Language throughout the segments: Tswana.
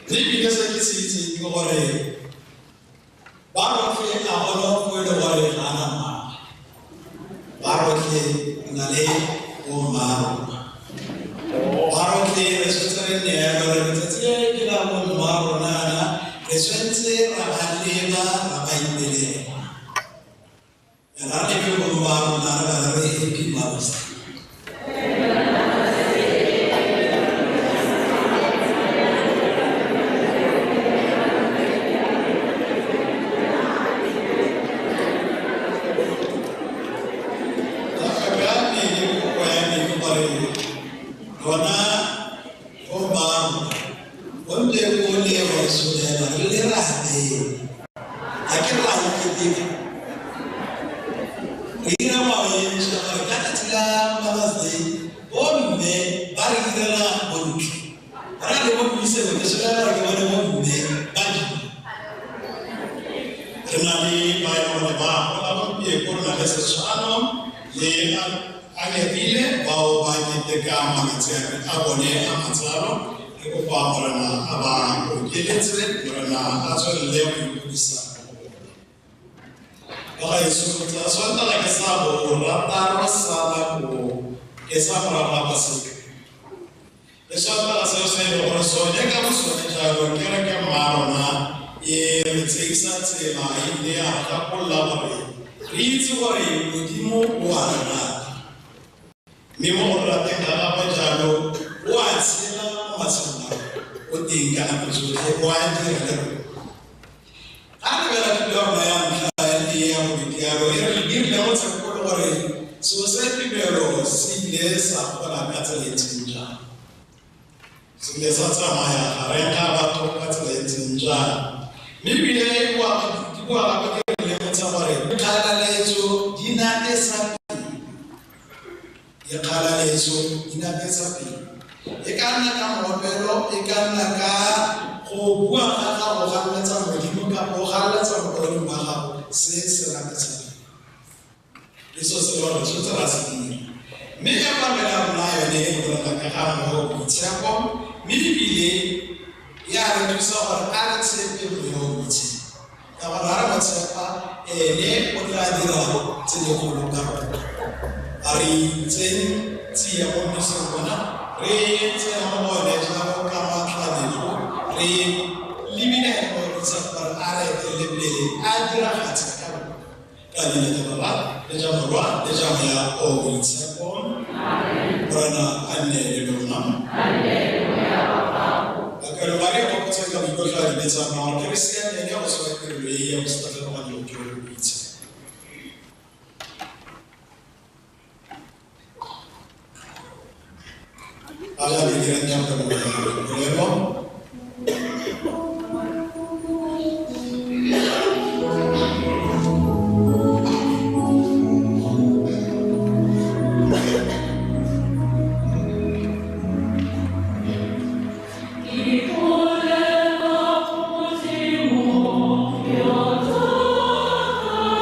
Mme ebile se ke se itseng ke gore ba rotlhe a gona go e le gore ga ana mmagwe. Ba rotlhe re na le bomma rona. Ba rotlhe re tshwanetse re neelo re letsatsi le ke la bomma rona na re tshwanetse ra ba leba ra ba ipelela. Ra lebe bomma rona re ba re happy Mother's Day. Thapelo ya me le kopo ya me ke gore rona bomma rona gonne ko le re solela re le rateng ga ke ra iketeka re dira ngwao e ntšha gore ka tsatsi la Mother's Day bomme ba re direla bontle re na le bommisego ke solela gore ke bone bomme ba dira re na le ba e leng gore ba gola gompieko re na le Setshwano le a nepile bao ba ketekang malatsi a bone a matsalo re kopa Morena a ba okeletse Morena a tswelele go ikodisa mo go bona. Bagaetsho tla Sontaga ke sa borataro sa nako ke sa morago ga Paseka. Le Sontaga seo se e leng gore sone ka bo sone jalo kereke mma rona e re tseisa tsela ebile ya re gakolola gore re itse gore Modimo o a re rata. Mme mo go re rateng ga gagwe jalo o a tshela mo matshelong a rona, o teng ka nako tsotlhe, o a dira le rona. Ga re bela thuto ya rona ya ntlha le ya bobedi yalo e re dirile mo tshekolo gore selo se tumelo se ile sa gola ka tsela e ntseng jang. Se ile sa tsamaya gareng ga batho ka tsela e ntseng jang. Mme ebile di boa gape di re lemotsha gore dikgalaletso di natesa pelo. Dikgalaletso di natesa pelo. E ka nna ka moopelo, e ka nna ka go bua ga gago galaletsa Modimo kapa o galaletsa mokaulengwe wa gago, se se natesa pelo. Le seo se le gore re tshwanetse ra se dira. Mme ka pamela ya rona yone e bolela ka ga Moya o Boitshepo, mme ebile ya re thusa gore a re tshepe Moya o Boitshepo. Ka gore ga re mo tshepa, ene o tla dira tse dikgolo ka rona. A re itseng tsia mo mmiseng bona, re tsena mo go one jalo ka matlhabelo, re lebile ene Moya o Boitshepo gore a re etelele pele, a diragatse ka rona. Ka leina ja Rara le ja Morwa le ja Moya o Boitshepo. Morena a nne le lona. Bakalo ba re gopotse ka boikotlo a dibe tsa rona gore re siamele go tshwara tirelo e ya bosetlhogo jo bo boitshepo. A ja le dirang jang ka bolelo? Ipolela go Modimo yo thata.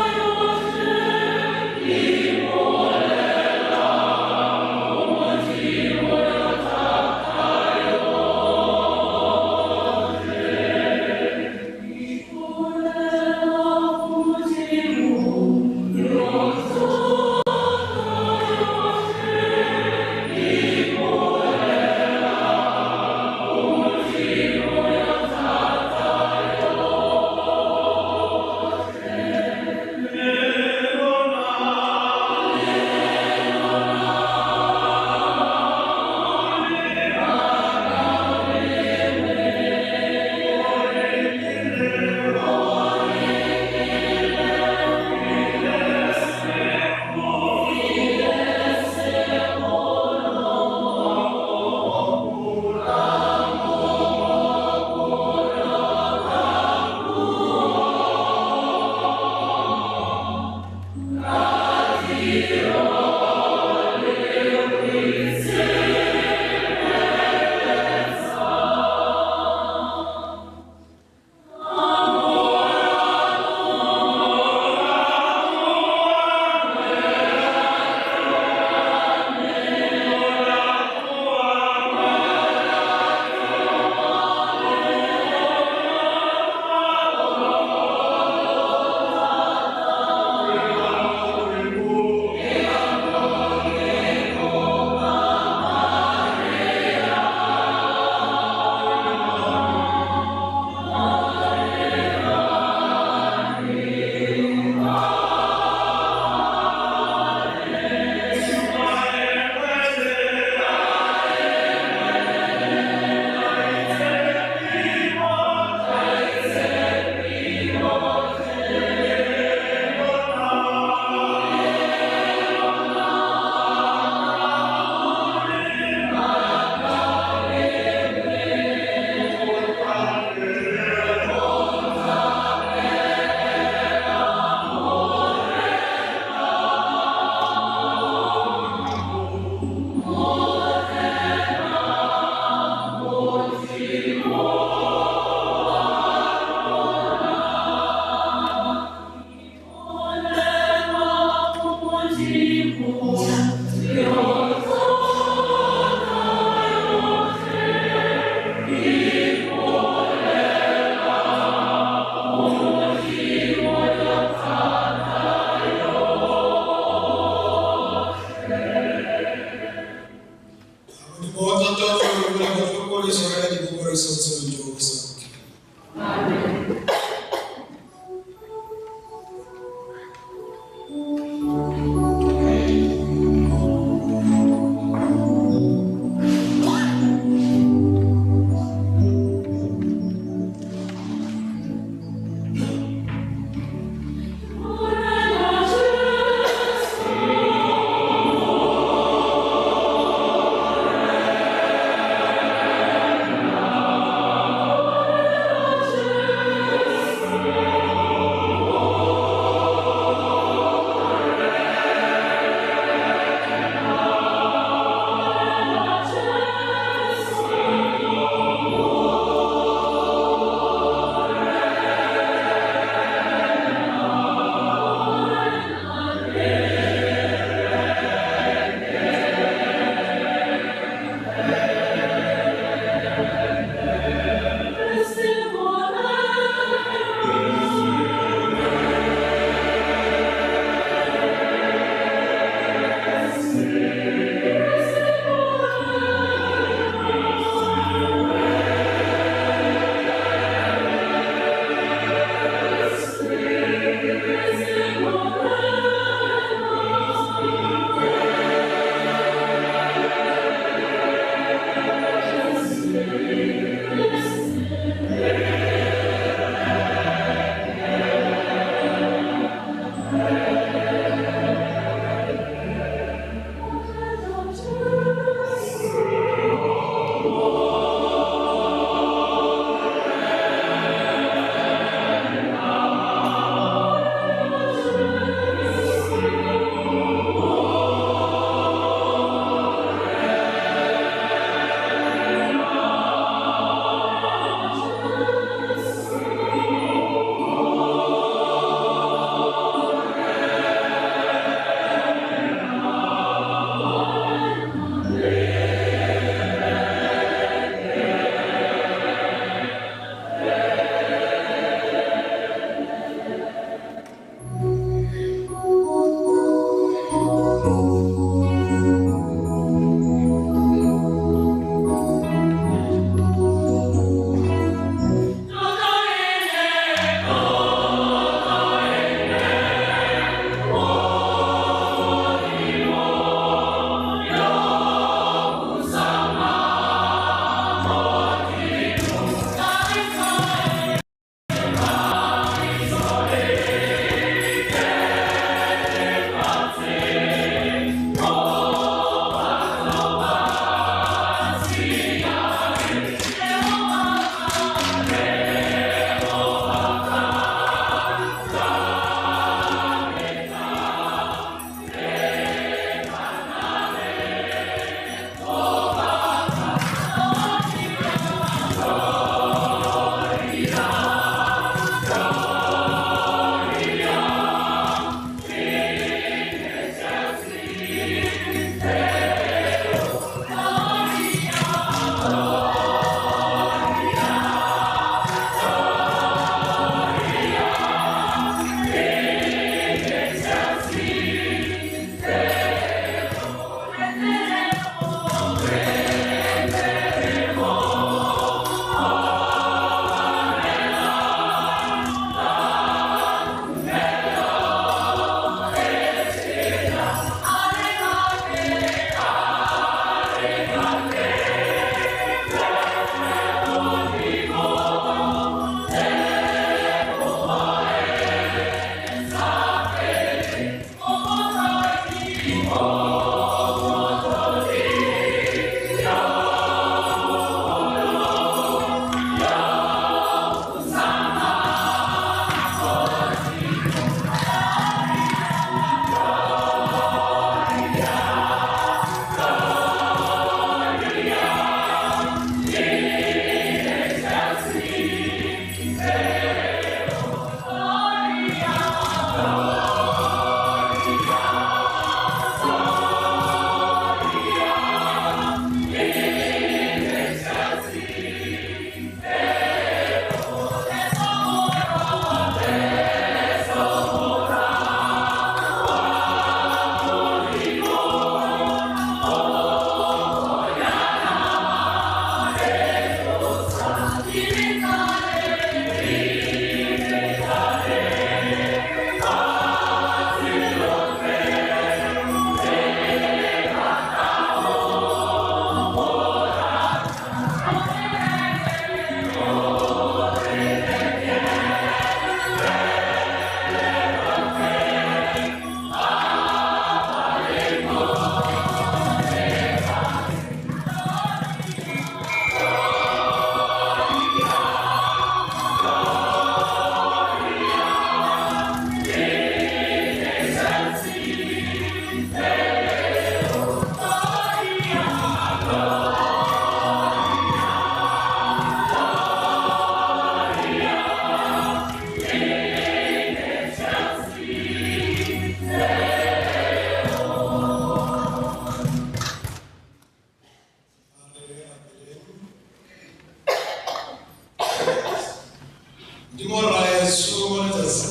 Modimo Rraetsho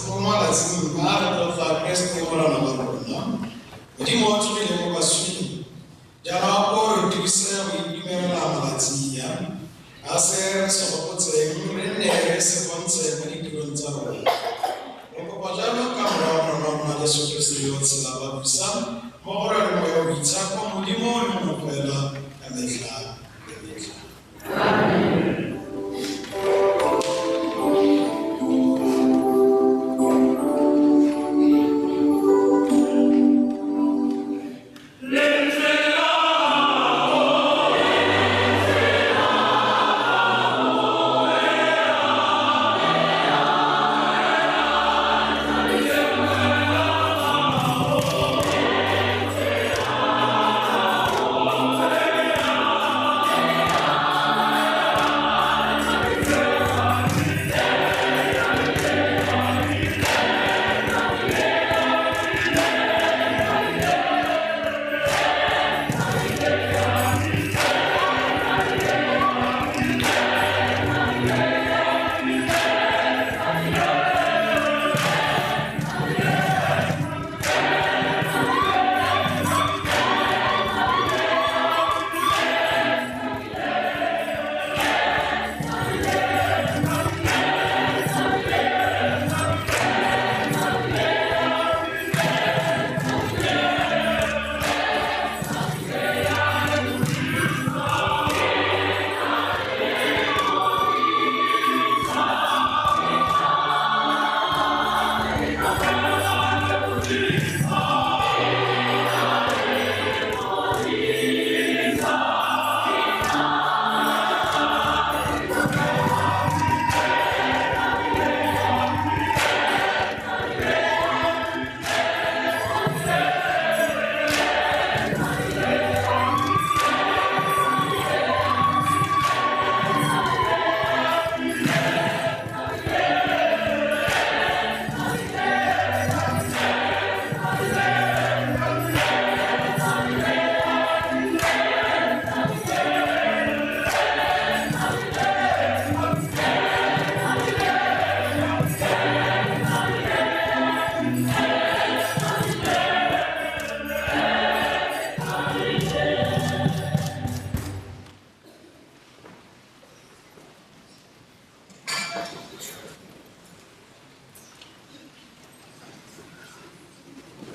mo malatsing a re tlotla Keresete Morena wa rona. Modimo o tsogile mo baswing. Jaanong a ko re thuse go itumelela malatsi a. A se re se gopotseng re nne re se bontshe mo ditirong tsa rona. Re kopa jalo ka Mowa wa Morena wa rona Jesu Keresete yo o tshelang ba busang mo go rona le Moya o Boitshepo, Modimo le mongwe fela ka metlha le metlha. Amen.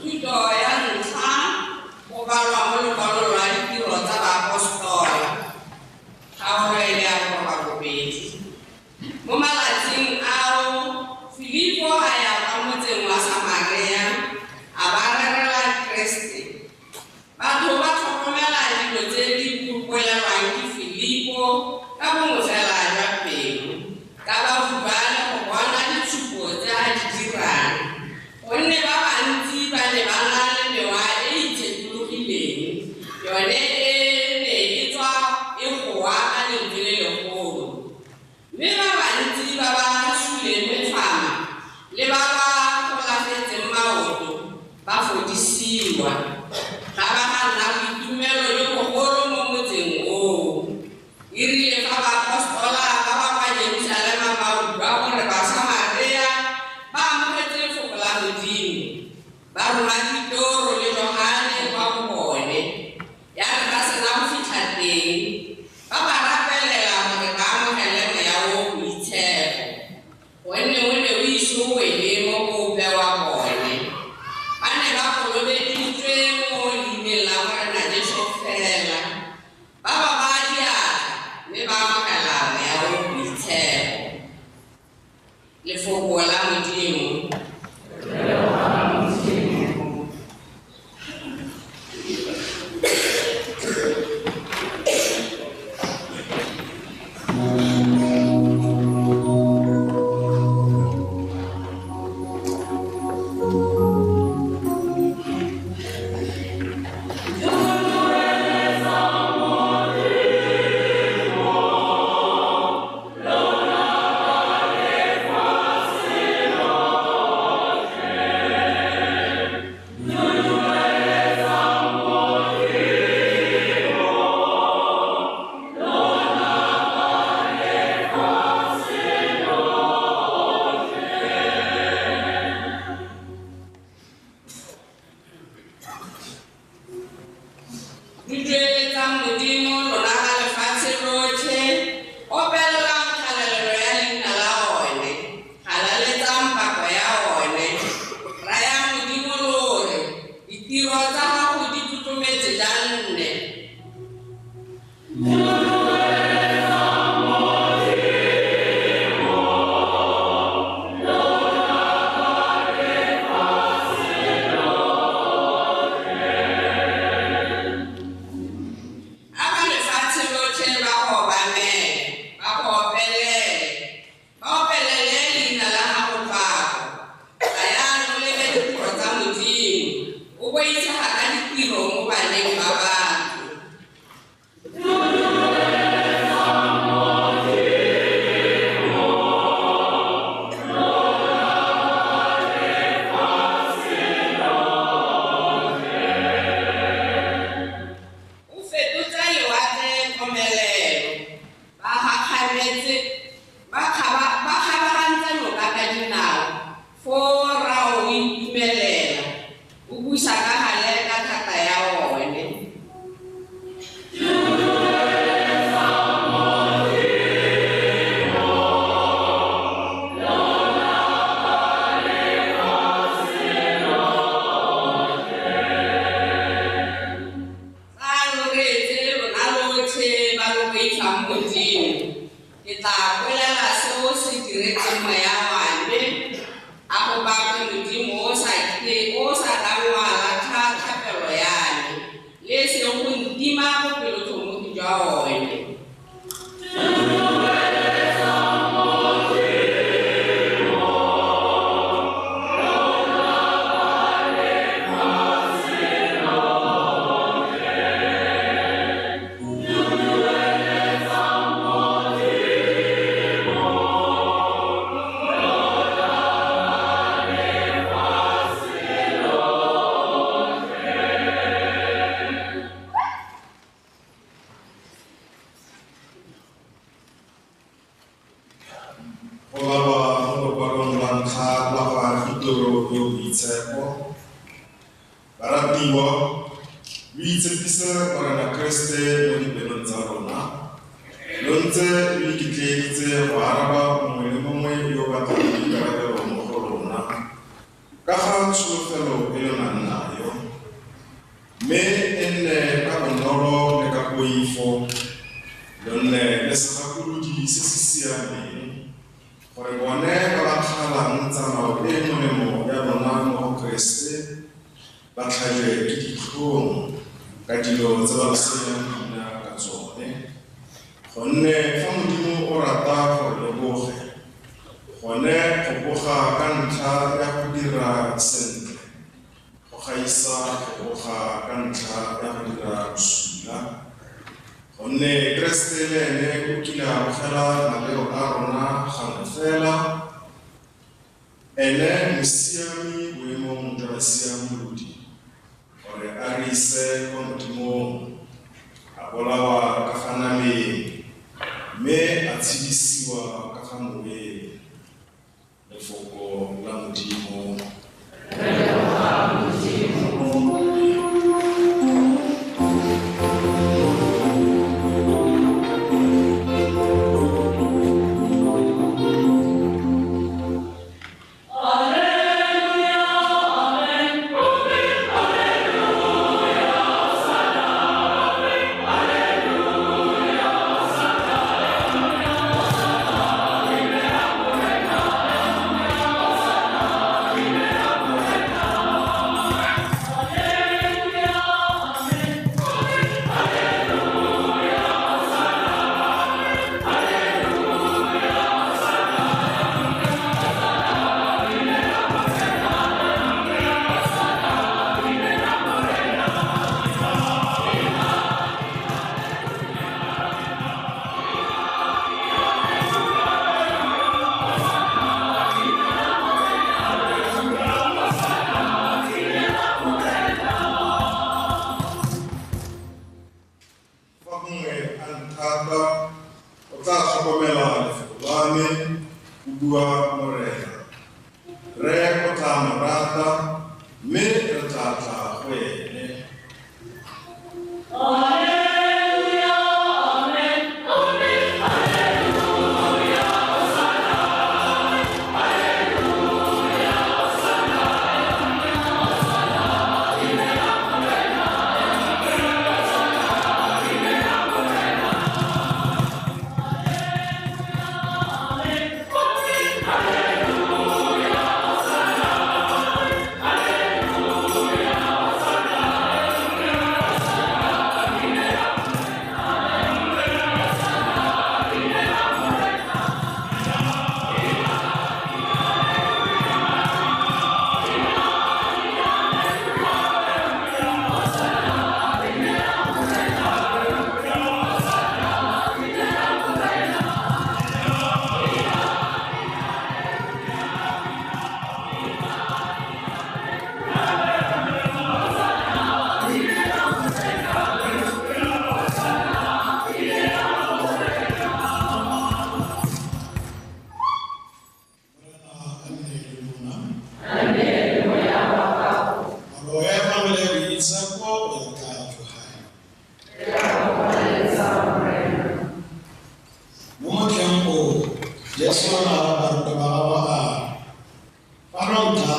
Thuto ya ntlha go balwa mo lokwalong lwa ditiro tsa baapostola, kgaolo e le ya 8. Mo malatsing ao Filipo a ya kwa motseng wa Samaria a ba rerela Keresete. Batho ba tlhokomela dilo tse di bolelwang ke Filipo ka bongwe fela jwa pelo, ka ba hubale go bona ditshupo tse a di dirang. Gonne ba bantsi ba ne ba na le mewa e e itshekologileng, yone e ne e tswa e goa ka lentswe le legolo. Mme ba bantsi ba ba suleng mefama le ba ba golafetseng maoto ba fodisiwa. Ga ba ga nna boitumelo jo bogolo mo motseng oo. E rile fa baapostola ba ba kwa Jerusalema ba utlwa gore Basamaria ba amogetse lefoko la Modimo, ba roma Petro le Johane kwa go bone. Ya re ba sena go fitlha teng, ba ba rapelela gore ba amogele Moya o o Boitshepo, gonne o ne o ise o wele mo go ope wa bone. Ba ne ba kolobeditswe mo leineng la Morena Jesu fela. Ba ba baya diatla mme ba amogela Moya o o Boitshepo. Lefoko la Modimo. Lord. Foo ra o itumelela, o busa ka gale ka thata ya one. Tla lo reetse lona lotlhe ba lo boifang Modimo, ke tla bolela se o se diretseng moya wa me, a go bakwe Modimo o sa kang wa latlha thapelo ya me, le e seng go ntima bopelotlhomogi jwa one. Go balwa mo lokwalong lwa ntlha lwa go Agitoro yo o Boitshepo. Baratiwa, lo itshepise Morena Keresete mo dipelong tsa lona, lo ntse lo iketleeditse go araba mongwe le mongwe yo o batlang boikarabelo mo go lona ka ga tsholofelo e lo nang nayo, mme e nne ka bonolo le ka poifo, lo nne le segakolodi se se siameng, gore bone ba ba kgalang tsamao e e molemo ya lona mo go Keresete ba tlhajwe ke ditlhong ka dilo tse ba lo senyang leina ka tsone. Gonne fa Modimo o rata gore lo boge, gone go boga ka ntlha ya go dira sentle go gaisa go boga ka ntlha ya go dira bosula. Gonne Keresete le ene o kile a bogela maleo a rona gangwe fela, ene mosiami boemong jwa basiamolodi, gore a re ise kwa Modimong, a bolawa ka fa nameng, mme a tshedisiwa ka fa moweng. Lefoko la Modimo. Re leboga Modimo. Fa mongwe a nthata, o tla tlhokomela lefoko la me, o bua Morena. Rre o tla mo rata, mme re tla tla go ene. Alleluia.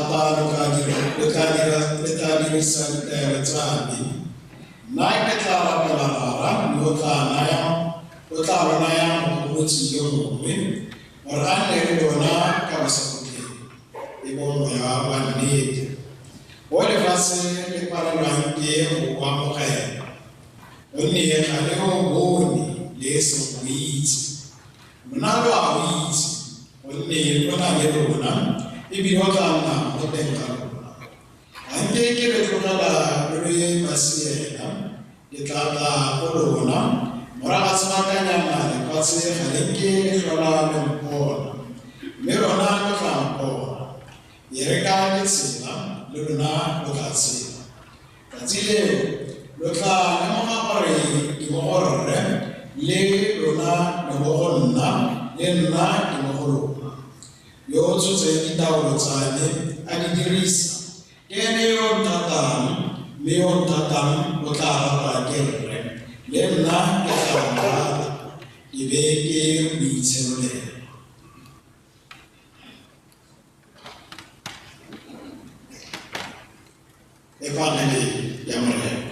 nthata lo tla dirisa ditaelo tsa me. Nna ke tla rapela Rara, mme o tla lo naya Mogomotsi yo mongwe gore a nne le lona ka bosakhutleng, e bong Moya wa nnete, o lefatshe le palelwang ke go o amogela, gonne ga le o bone le e seng go itse. Lona lo a o itse, gonne o na le lona ebile o tla nna mo teng ga lona. Ga nke ke le tlogela lo le masiela, ke tla tla go lona. Morago ga sebakanyana lefatshe ga le nke le tlhola le mpona, mme lona lo tla mpona. E re ka ke tshela, le lona lo tla tshela. Tsatsi leo lo tla lemoga gore ke mo go Rre, le lona le mo go nna, le nna ke mo go lona. Yo o tshotseng ditaolo tsa me a di dirisa, ke ene yo o nthatang, mme yo o nthatang o tla ratwa ke Rre, le nna ke tla mo rata, ke be ke mo itshenolela. Efangeli ya Morena.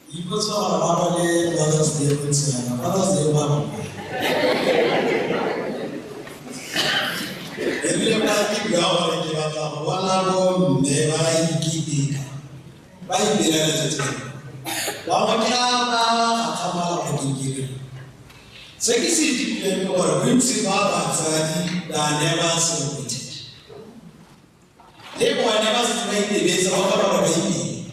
Ipotsa gore ba ba le Mother's Day go ntse yana, Mother's Day ba ba. Erile ba ke bua gore ke batla go bona bo mme ba iketeka, ba ipela letsatsi leno. Bangwe ke a ba gakgamala gore ke direng. Se ke se ithutile ke gore bontsi ba batsadi they are never celebrated. Le bone ba setse ba itebetse ba kgona gore ba ipele.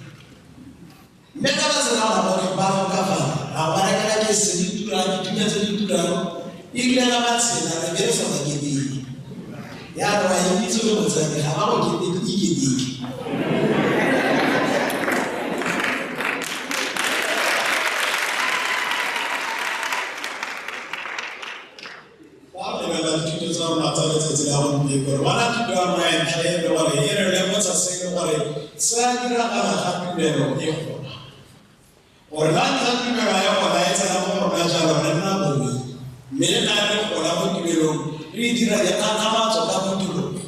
Mme ka ba sena ba bone ba tlhokafala, ra ba rekela ke se di turang, dithunya tse di turang, erile ga ba tshela re be re sa ba keteke. Jaanong wa ikitse le motsadi ga ba go keteke, iketeke. Fa re lebelela dithuto tsa rona tsa letsatsi la gompieno, re bona thuto ya rona e ntle e le gore e re lemotsha se e le gore se a diragala ga tumelo e gola. Gore la ntlha tumelo ya gola e tsena mo go rona jalo re nna bongwe, mme ga re gola mo tumelong re dira dikgakgamatso ka potologo.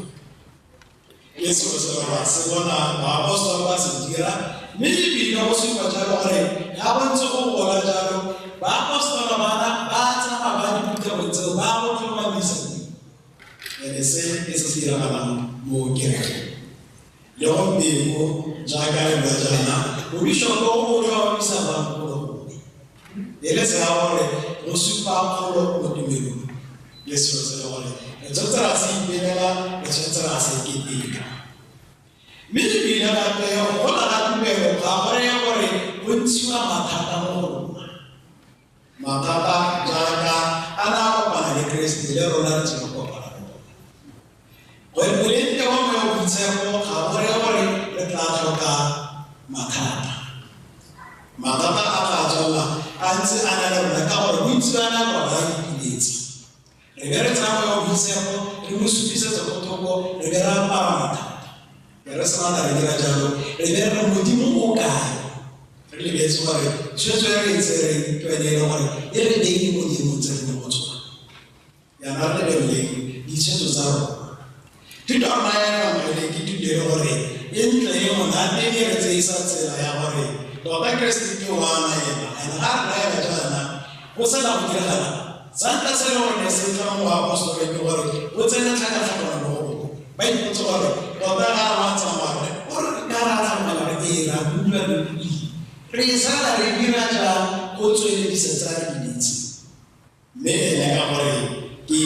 Ke selo se re se bona baapostola ba se dira, mme ebile go supa jalo gore ga ba ntse go gola jalo baapostola bana ba tsamaya ba diphuthego tseo ba go tlhomamisa. Ene se ke se se diragalang mo kerekeng. Le gompieno jaaka re bua jaana, mobishopo o tlhomamisa bagolo e le tsela gore go supa kgolo mo tumelong. Le selo se le gore re tshwanetse ra se ipelela, re tshwanetse ra se keteka. Mme ebile gape go gola ga tumelo ga go reye gore go ntshiwa mathata mo go rona. Mathata jaaka a na a kopana le Keresete le rona re tsile go kopana le bone. Gore boleng teng wa moya o boitshepo ga go reye gore re tla tlhoka mathata. Mathata a tla tswelela a ntse a na le rona ka gore bontsi ba nako ba ipiletse. Re be re tsaya moya o boitshepo, re mo supisetsa ko thoko, re be re apara mathata. Re sena re dira jalo, re be re re Modimo o kae? Re lebetse gore tshwetso e re e tsereng ke yone e le gore e re beile mo diemong tse re leng mo tsona. Jaana re lebeleleng ditshwetso tsa rona. Thuto ya rona ya efangele ke thuto e le gore e ntle e monate e re tseisa tsela ya gore tota Keresete ke wa ena, ene ga re laela jaana go sena go diragala. Sa ntlha se le gore ne se tla mo baapostoleng ke gore go tsene tlhakatlhakano mo go bone. Ba ipotse gore tota ga re a tsamaya re o re ka ra tlhaloganya gore ee ra utlwa re utlwile. Re sala re dira jang go tsweledisa tsa re di itse. Mme ene ka gore ke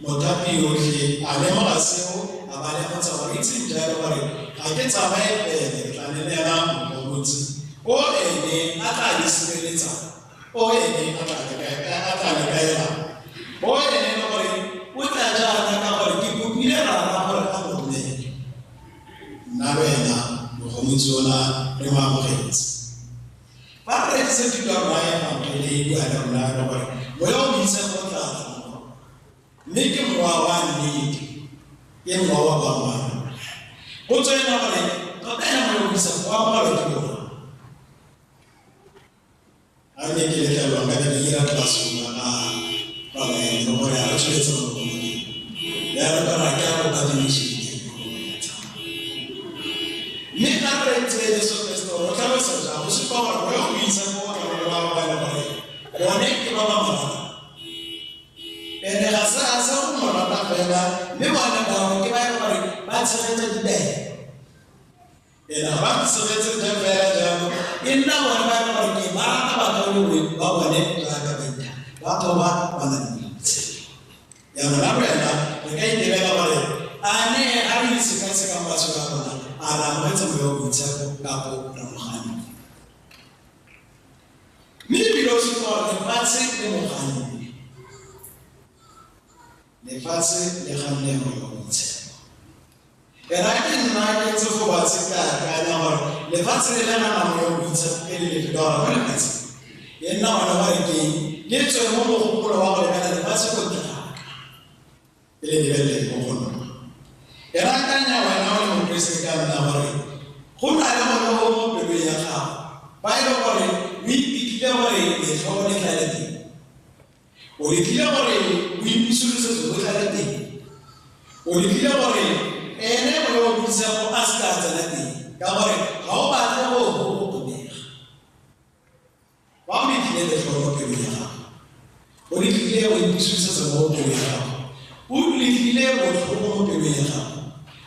mothapi yotlhe a lemoga seo, a ba lemotsa gore itseng jalo gore ga ke tsamaye pele ke tla ne le ena mogomotsi o ene a tla le sireletsang, o ene a tla le kaelang, o ene le gore o tla jaana ka gore ke kopile rara gore a mo romele. Nna le wena mogomotsi ona re mo amogetse. Fa re reeditse thuto ya rona ya efangele e bua le rona le gore moya o boitshepo o tla tla mo go rona, mme ke mowa wa nnete, ke mowa wa boammaaruri. Potso e nna gore tota ena moya o boitshepo o amogelwa ke bo mang? A ne ke letlelwa nka be ke dira classroom ga palaene gore a re tsholetse mo go Modimo. Jaanong ka ra ke a kopa donation ke mme ga re ntse Jesu Kristo o tlhalosa jang go supa gore moya o boitshepo o tla ba ba e le gore bone ke ba ba mo ratang. Ene ga se a se go mo rata fela, mme bone bao ke ba e le gore ba tshegetsa ditaelo. Ene ga ba tshegetse fela jalo, e nna bone ba e le gore ke ba rata bakaulengwe ba bone jaaka ba ithata, batho ba ba na le boitsheko. Jaanong la wena re ka itebela gore a ne ga re itshekatsheka matshelo a rona, a re amogetse moya o boitshepo kapo re mo ganne. Mme ebile o supa gore lefatshe le mo ganne. Lefatshe le ganne moya o boitshepo. Era ke nna ke ntse go batse ka akanya gore lefatshe le le gana moya o boitshepo ke le lefe ka gore mo lefatsheng e nna gone gore ke eng, le tswe mo mogopolo wa go lebelela lefatshe ko ntle ga ka, e le lebelele mo go nna. Era akanya wena o le mokeresete ka nna gore go na le gone go mo pelong ya gago ba e le gore o ipikile gore letlhoko le tlale teng, o letlile gore o ipusolosetso bo tlale teng, o letlile gore ene moya o boitshepo a se ka a tsena teng ka gore ga o batle go go. Fa o letlile letlhoko mo pelong ya gago, o letlile go ipusolosetsa mo pelong ya gago, o letlile botlhoko mo pelong ya gago,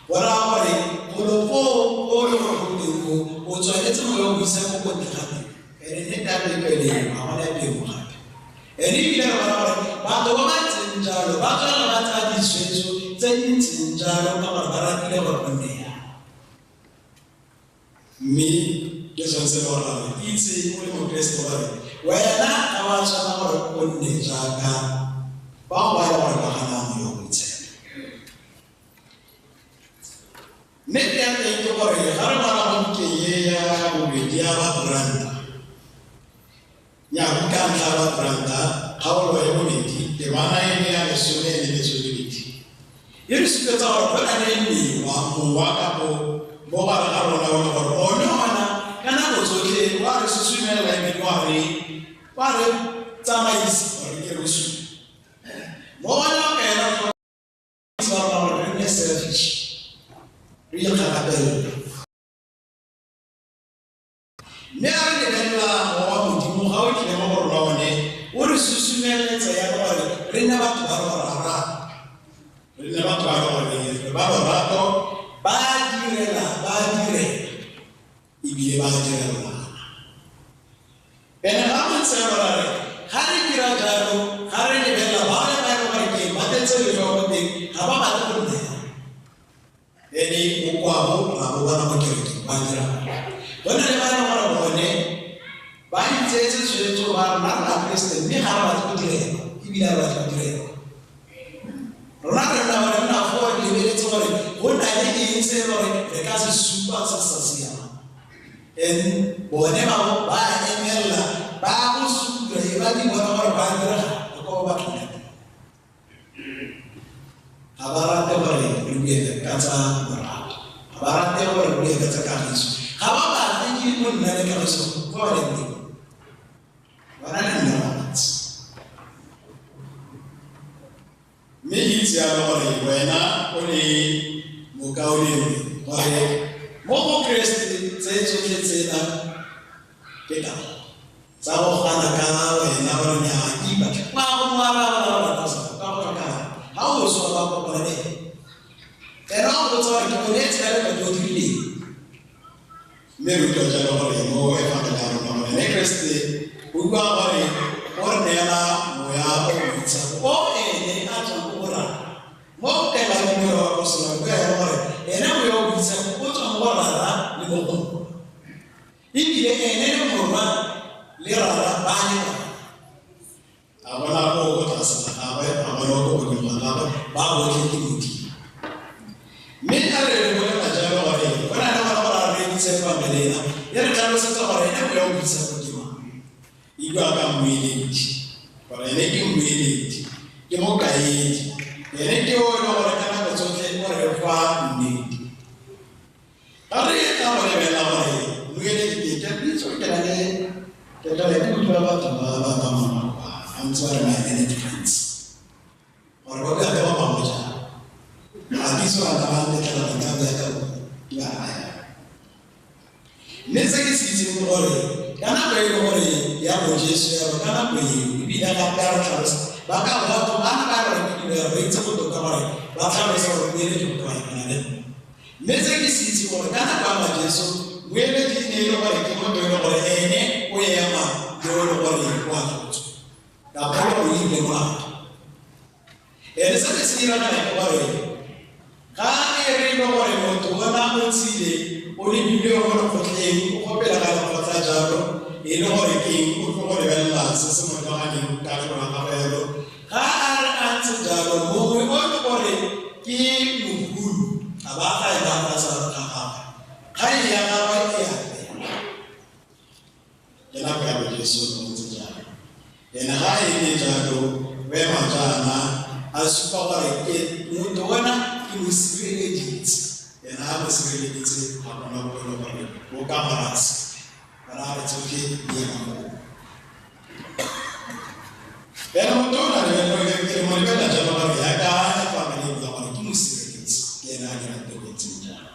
go raya gore golo foo o le gore go teng koo o tswaletse moya o boitshepo ko ntle ga teng. Ene nnete ya teng ke yone eo, ga gona teng gape. Ene ebile re bona gore batho ba ba ntseng jalo ba tswelela ba tsaya ditshwetso tse di ntseng jalo ka gore ba ratile gore go nne jalo. Mme ke sone se le gore re itse o le mokeresete gore wena ga wa tshwana gore o nne jaaka bao ba e leng gore ba gana Moya o Boitshepo. Nnete ya teng ke gore ga re bala mo bukeng e ya bobedi ya Bakoranta, ya buka ntlha ya Bakoranta, kgaolo ya bobedi, temana e ne ya 12, e re supetsa gore go na le mowa kapo mo gare ga rona o le gore one ona ka nako tsotlhe wa re susumelela ebile wa re tsamaisa gore ke re supe. Mo ona o ka ela tlhoko gore re nne selfish, re ikgakapele. Mme a re lebelela mowa wa Modimo ga o tlile mo go rona one o re susumeletsa ya gore re nne batho ba lorato, re nne batho ba gore re ba lorato, ba direla ebile ba direlana. Ene ga go ntse jalo ra re ga re dira jalo, ga re lebelela ba le ba e leng gore ke ba tletse letlhogo teng, ga ba batle go nna jalo. Ene bokwabo ra bo bona mo kerekeng ba dira. Go na le ba e leng gore bone ba itseetse tshwetso ba re nna re Bakeresete mme ga re batle go direlwa ebile ga re batle go direlwa. Rona re nna gore nna foo re lebeletse gore go na le eng se e leng gore re ka se supa se se sa siamang. And bone ba bo ba emelela ba go supa e ba di bona gore ba diragala ko ba batlang ka teng. Ga ba rate gore re bue ka tsa lorato, ga ba rate gore re bue ka tsa kagiso, ga ba batle ke go nna le kagiso kwa ba leng teng. Bona le nna ba batse. Mme ke itse jalo gore wena o le mokaulengwe gore mo go Keresete tse tsotlhe tsena ke taba tsa go gana ka wena gore nnyaa ke ipatla. Ba go mo araba ba batla sa ka go tlhokagala. Ga o swa ba kopana le ene. Ena o botsa gore ke mo neetse ka letsatsi o dirileng. Mme re utlwa jalo gore mo efangele ya rona gore ene Keresete o bua gore o re neela Moya o Boitshepo o ene a tswang ko go Rara. Mo go kaelang moya wa apostola o bua jalo gore ene Moya o Boitshepo o tswang go Rara le mo go Morwa. Ebile ene le Morwa le Rara ba le bangwe. A bona ko ko tlase ga gagwe, a bona ko godimo ga gagwe, ba botlhe ke Modimo. Mme a re re bolela jalo gore go na le gona gore a re reeditse efangele ena, e re tlhalosetsa gore ene Moya o Boitshepo ke mang. E bua ka mmueledi, gore ene ke mmueledi, ke mokaedi, ene ke o e leng gore ka nako tsotlhe o re fa nnete. Ga re tla go lebelela gore mmueledi ke ke pitso ke na le ke tla ke utlwa batho ba ba tsamayang kwa ba ntse ba re my energy friends gore ba bua ka ba bangwe jang. Ga ke itse gore ba ntetlela go ka bua ka bone, ke ba raya. Mme se ke se itseng ke gore ka nako e le gore ya bo Jesu ya ka nako eo ebile gape a re tlhalosa ba ka batho ba na ba re ke dilo ba itse botoka gore ba tlhalosa gore mmueledi o tloga ena le nna. Mme se ke se itseng gore ka nako ya Jesu mmueledi e ne e le gore ke motho e le gore ene o ema yo e le gore o a tlhotswe ka kgolo o ile molato. Ene se se diragala ke gore ga e re le gore motho ona o tsile o lebile go lekgotleng o gopela ga lekgotla jalo e le gore ke eng o tlo go lebelela se se mo lebaganeng ka tlolo ya gagwe jalo. Ga a re a ntse jalo mongwe o le gore ke mogolo a ba ga e ba fa ga gagwe kgang ya gagwe e a fela. Ke nako ya bo Jesu o ntse jalo. Ene ga e le jalo o ema jaana a supa gore ke motho ona ke mo sireleditse. Ena a mo sireleditse ga gona bo e le gore o ka morasa gore a re tsotlhe di ema moo. Ene motho o na le mo lebelela jalo gore yaka efangele e bua gore ke mo sireletsi ke ene a dirang tiro e ntseng jalo.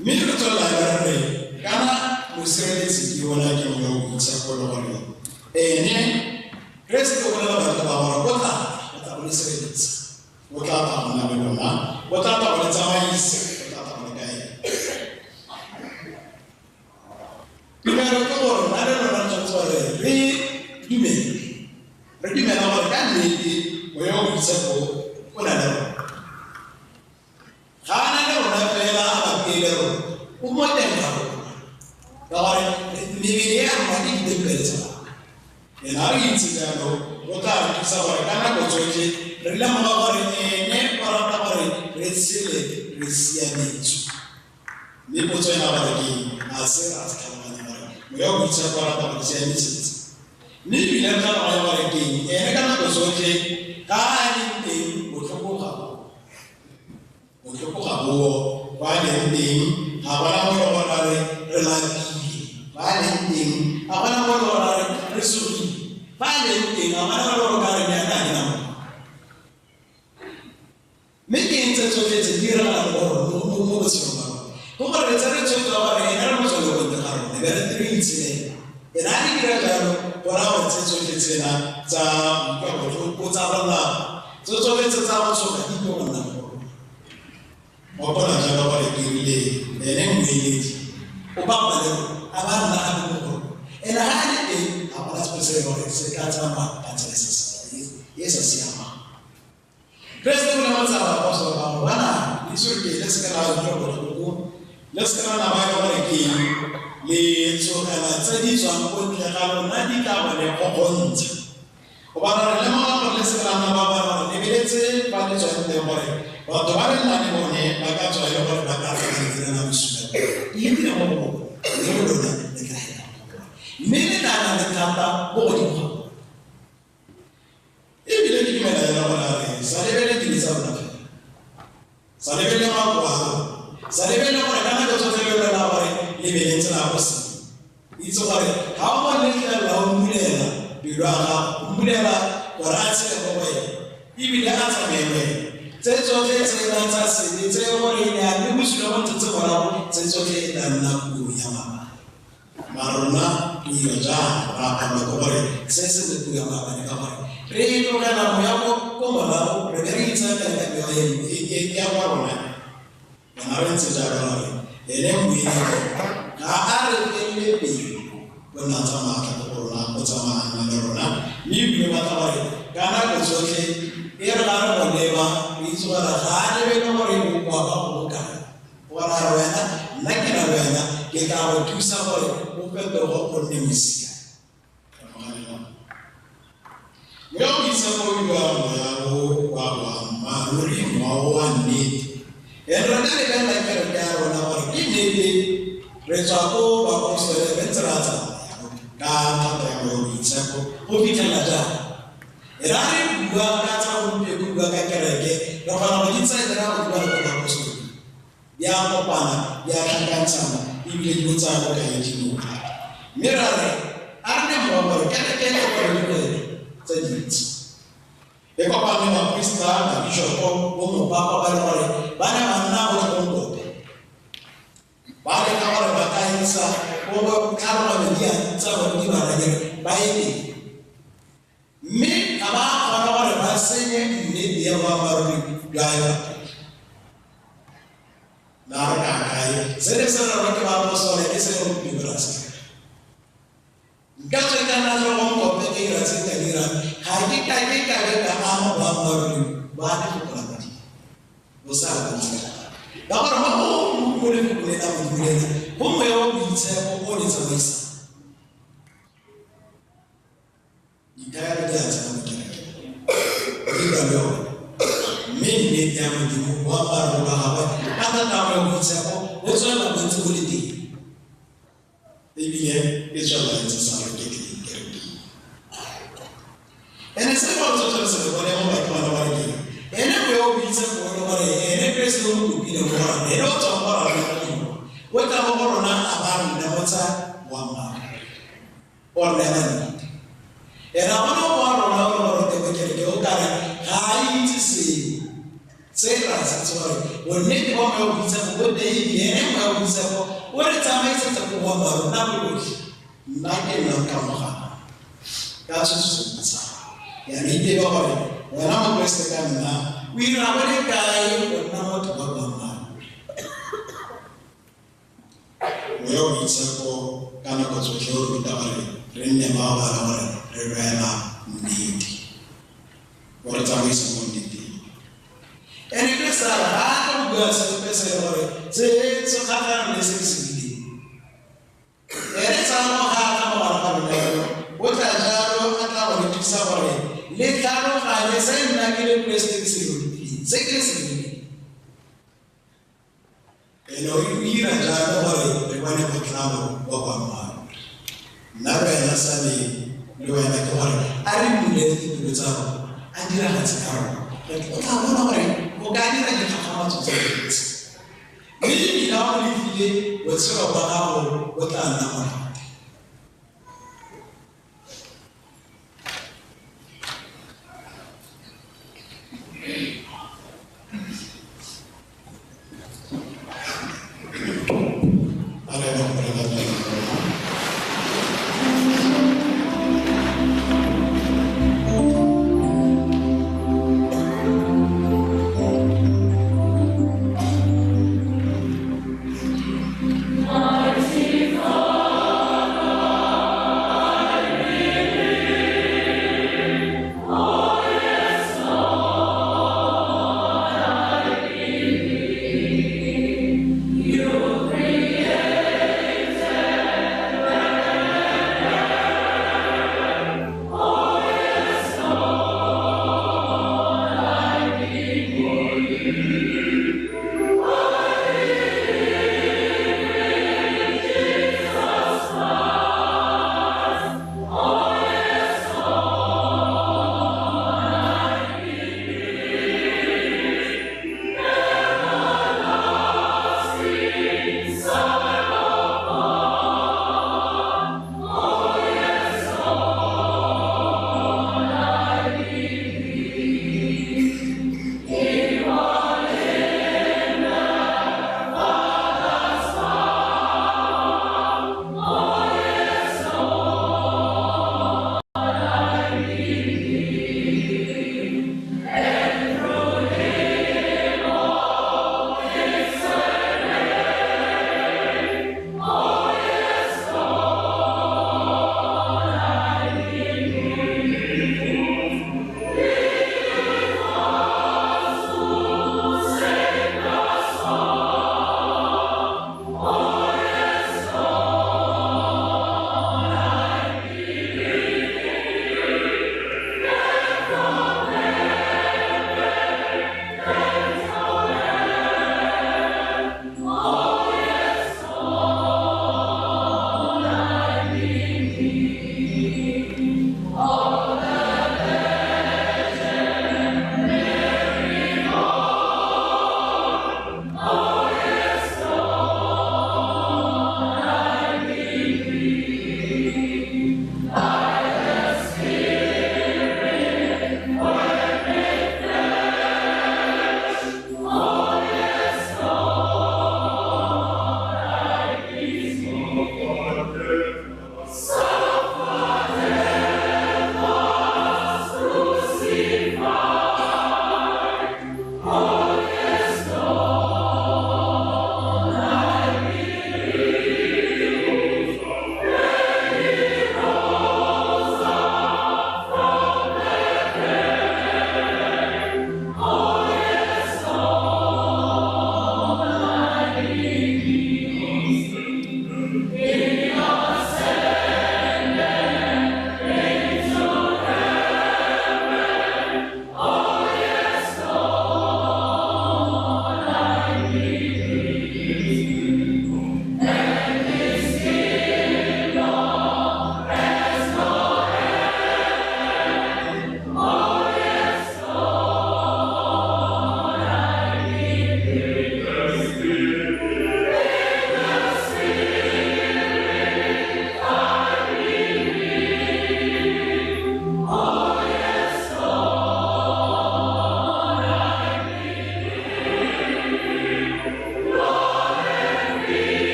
Mme re tswelela re re kana mosireletsi ke ona ke Moya o Boitshepo le gore ene Keresete o bolela batho ba gore o tla go le sireletsa, o tla tla go nna le lona, o tla tla go le tsamaisa, o tla tla go le kaela. Tumelo ke gore nna le lona re tshwanetse gore re dumele, re dumela gore ka nnete Moya o Boitshepo o na le rona. re tshele re siametswe. Mme potso ena gore ke a se ra tlhaloganya gore moya o boitshepo o rata gore siametsetsa. Mme ebile re tlhaloganya gore ke eng ene ka nako tsotlhe ga a leng teng botlhoko ga bo. Botlhoko ga bo kwa a leng teng ga gona mo e leng gore re lapile. Fa a leng teng ga gona mo e leng gore re sogile. Fa a leng teng ga gona mo e leng gore o ka re nna ke na motho. Mme ke eng tse tsotlhe tse di diragalang mo botshelong ba rona? Ke gore re tsere tshwetso ya gore ene re mo tswele ko ntle ga rona, be re itshelela. Ene a re dira jalo, go raya gore tse tsotlhe tsena tsa utlwa botlhoko tsa go lapa, tse tsotlhe tse tsa go tshoga di tlo go nna mo go rona. Gopola jalo gore ke rile ene mmueledi o bapa le rona, a ba nna gape mo go rona. Ene ga a le teng, ga gona sepe se e leng gore se ka tsamaya ka tsela e sa siamang. Keresete o ne a tsa baapostola ba gagwe, bana, le itse gore ke le se ka la utlwa botlhoko, le se ka la nna ba e le gore ke le tsogela tse di tswang ko ntle ga lona di tla bone kgokgontsha. Gobane re lemoga gore le se ka la nna ba ba gore lebeletse fa le tswang teng gore batho ba re nnang le bone ba ka tswa e le gore ba ka tla ba direla bosula. Le dire mo go bone, mme go lona le tla hela mo go bone. Mme le tla nna le thata mo godimo ga bone. Ebile ke dumela jalo gore a re sa lebelele dibe tsa rona fela, sa lebelele makwalo, sa lebelele gore ka nako tsotlhe le lwela gore lebeleng tsela go se itse gore ga o mo letlelela o mmulela pelo ya gago, o mmulela gore a tshele mo go ene ebile a tsamaye le wena. Tse tsotlhe tsena tsa sebe tse gore e ne a mme bosula bo ntse tse morago, tse tsotlhe e tla nna puo ya maabane. Mara rona re dira jang? Ra palelwa ke gore se se le puo ya maabane ka gore re tlogela moya ko morago, re be re itsaya ka mewa e ya kwa rona. Rona re ntse jaaka gore ene mmueledi ga a re felele pele, o nna tsamaya tla ko go rona, o tsamaya nna le rona. Mme ebile o batla gore ka nako tsotlhe e re ga re mo leba, re itse gore ga a lebele gore bokoa ba go bokae. Gore a re wena, nna ke na le wena, ke tla go thusa gore o fetoge o nne mosiami. Moya o boitshepo o bidiwa moya o wa boammaaruri, moya o wa nnete. And re ka lebelela kereke ya rona gore ke nnete re tswa ko baapostola re ntse re a tsamaya ka thata ya moya o boitshepo go fitlhelela jang. Ra re bua ka tsa gompieno, bua ka kereke, re kgona go di tsaya ra go bua le ko baapostola. Di a kopana, di a tlhakantshana, ebile di botsaya bokaedi mo. Mme ra re a re ne mmogo gore kereke e kopane le dikgwebo tse dintsi. E kopane le baprista, babishopo, bo mopapa ba le gore ba ne ba nna go tlhokomkope. Ba leka gore ba ka isa bo tlhaloganyo di a tsa bone di ba ranyere ba ye pele. Mme ga ba kgona gore ba senye nnete ya boammaaruri jwa yone. Na re ka kae? Se ne se rerwa ke baapostola ke se gompieno ra se dira. Nka tswe ka nna tlhokomkope ke dira tse nka dirang, ga ke ka ke ka be ka ama boammaaruri ba lefoko la Modimo. Bo sa re bontsi ka Ka gore mo go mo lefoko le la Modimo lena, go moya wa boitshepo o le tsamaisang. Dithaelo di a tsena mo kerekeng. Di ka le yone. Mme nnete ya Modimo, boammaaruri ba gagwe, ka thata ya moya boitshepo, bo tswelela bo ntse bo le teng. Ebile e tswelela e ntse sa reketleng kerekeng. Ene se fa o tsotlhe se le bone mo batho ba le gore ke ene moya o boitshepo o le gore ene Keresete o mo kopile mo go rona, ene o tswang go rona Modimo, o tla mo go rona a ba re lemotsa boammaaruri. O re neela nnete. Ene ga gona ope wa rona o le gore o teng mo kereke o ka re ga a itse sengwe. Se re a se itse gore bonnete ba moya o boitshepo bo teng ebile ene moya o boitshepo o re tsamaisetsa ko boammaaruri nako yotlhe. Nna ke nna nka mo gana ka tshoso sa ya re itebe gore wena Mokeresete ka nna o ira go le kae go nna motho wa boammaaruri. Moya o boitshepo ka nako tsotlhe o ruta gore re nne bao ba le gore re lwela nnete. O re tsamaisa mo nneteng. Ene ke sa re ga a tlo go bua sepe se le gore se se kgatlhanong le se ke se buileng. Ene tsamo ga a tla mo gare ga lona jalo, o tla jalo a tla go le thusa gore le tlhaloganye se nna ke le Keresete ke se lo rutileng, se ke le se buileng. Ene o dira jalo gore re bone botlalo ba boammaaruri. Nna le wena sa me le wena ke gore a re bulele dipelo tsa rona, a diragatse ka rona. O tla bona gore o ka dira dikgakgamatso tse dintsi. Mme ebile ha o lefile botshelo ba gago bo tla nna monate. A re eme go rera pele. Mighty Father,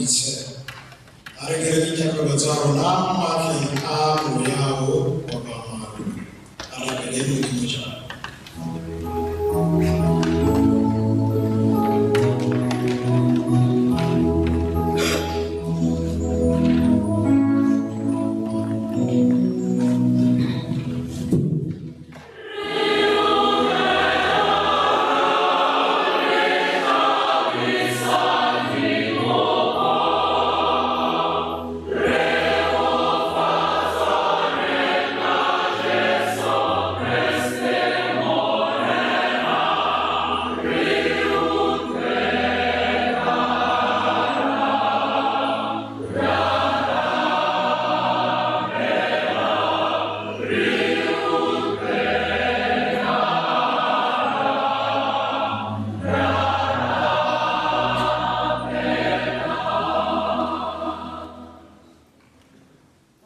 Boitshepo. A re kere dithapelo tsa rona mo maatleng a moya o wa boammaaruri. A rapele Modimo jalo.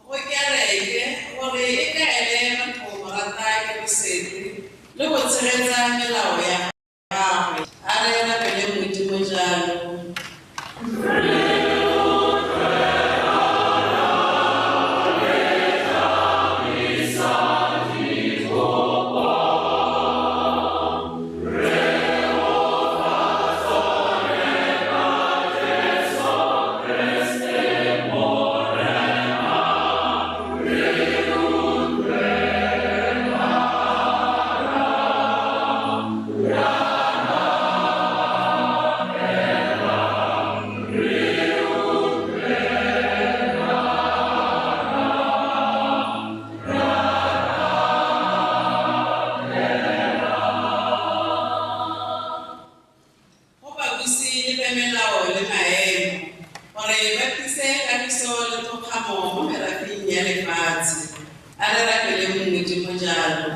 Go kereke gore e kaele batho go rata Keresete le go tshegetsa melao ya gagwe. A re rapele Modimo jalo. Go babusi le bemelao le maemo gore ba tlise kagiso le thokgamo mo merafeng ya lefatshe. A re rapele Modimo jalo.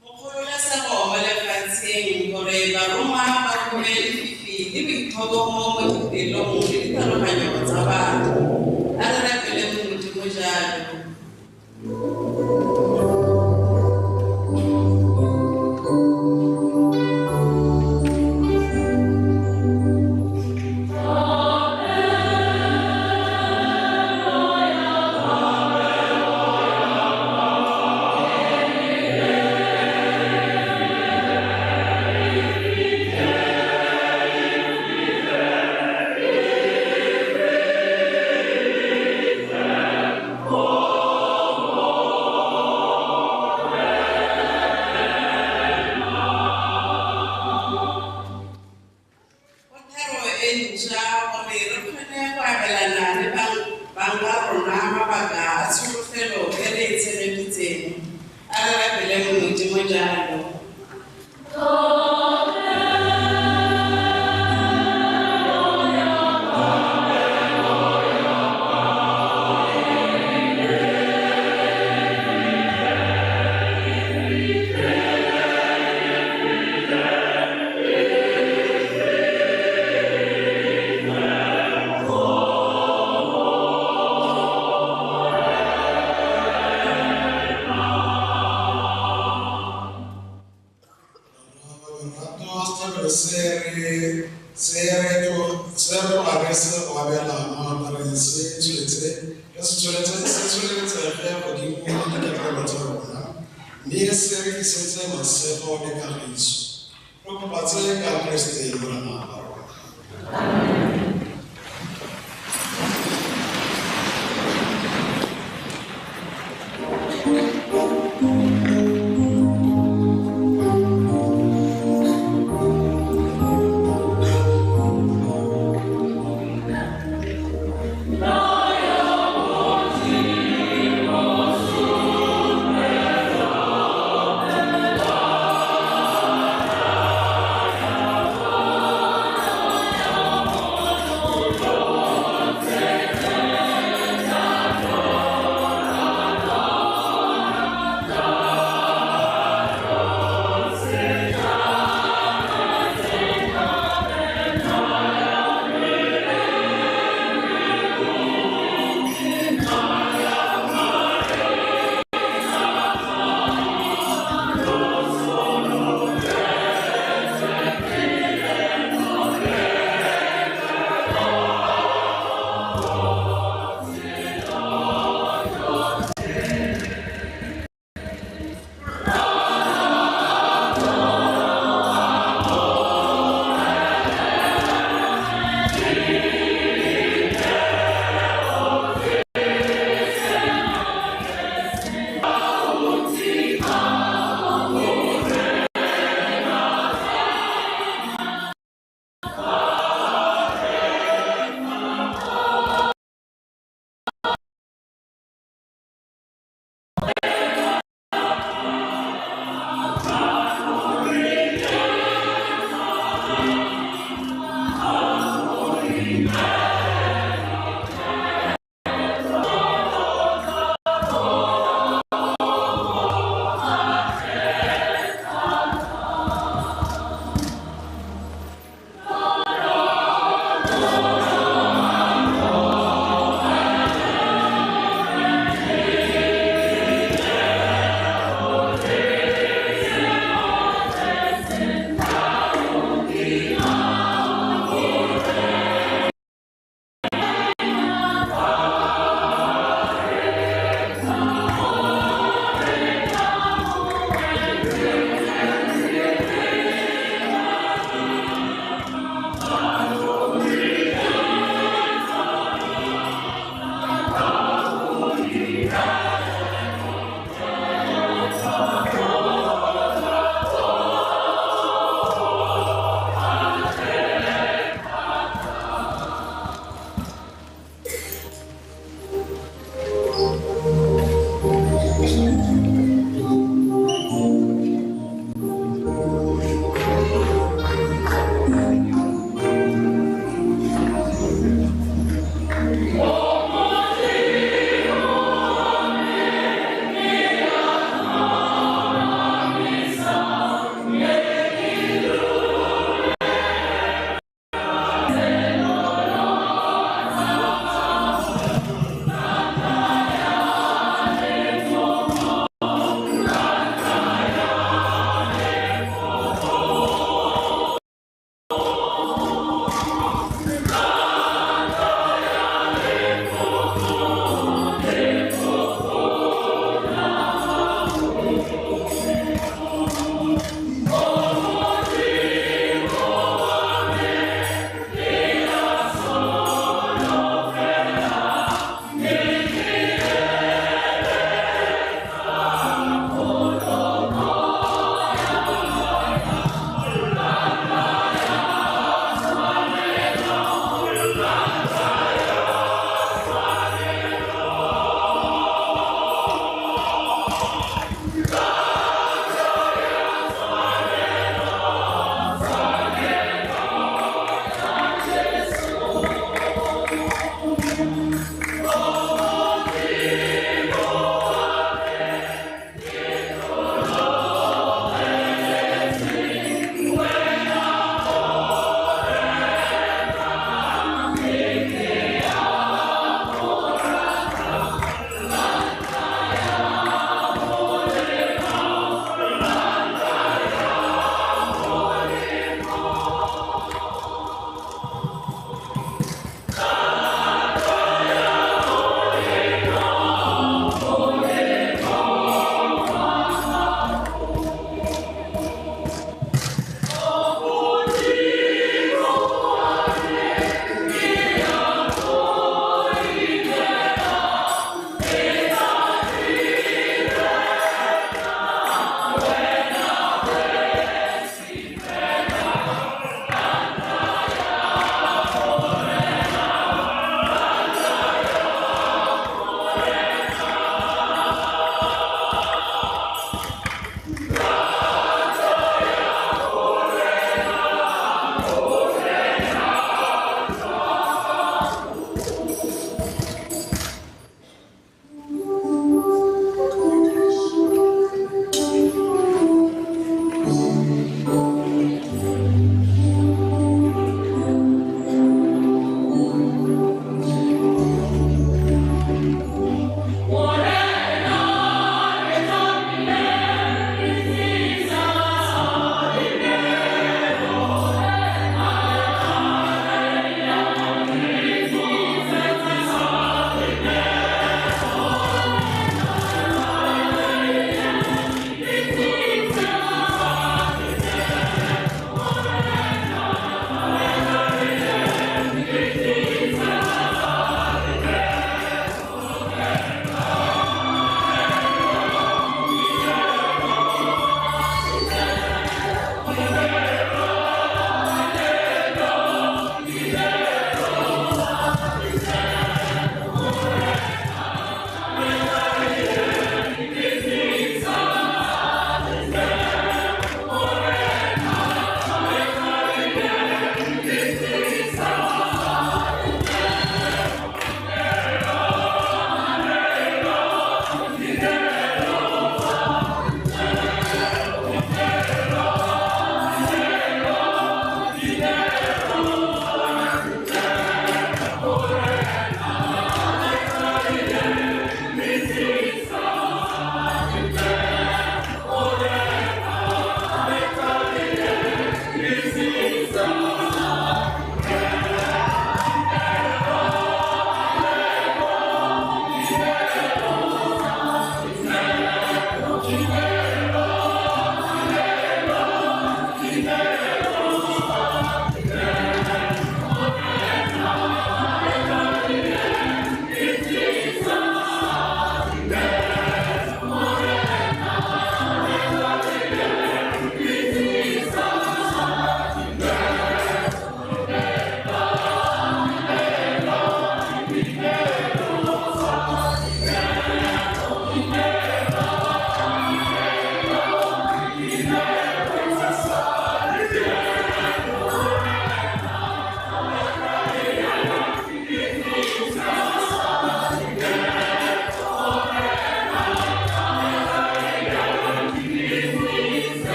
Go kgololesego mo lefatsheng gore barongwa ba kgome lefifi le boitlhobogo mo dipelong le ditlhaloganyong tsa batho. A re rapele Modimo jalo. Go thero e ntšha gore re kgone go abelana le bang ba rona mabaka a tsholofelo e re e tshegeditseng. A re rapele Modimo jalo. Lorato setlhabelo se re tloga re se go abela mo altareng se tsholetsege godimo le dithapelo tsa rona, mme se re tlisetse masego le kagiso. Re kopa tse ka Keresete Morena wa rona. Amen.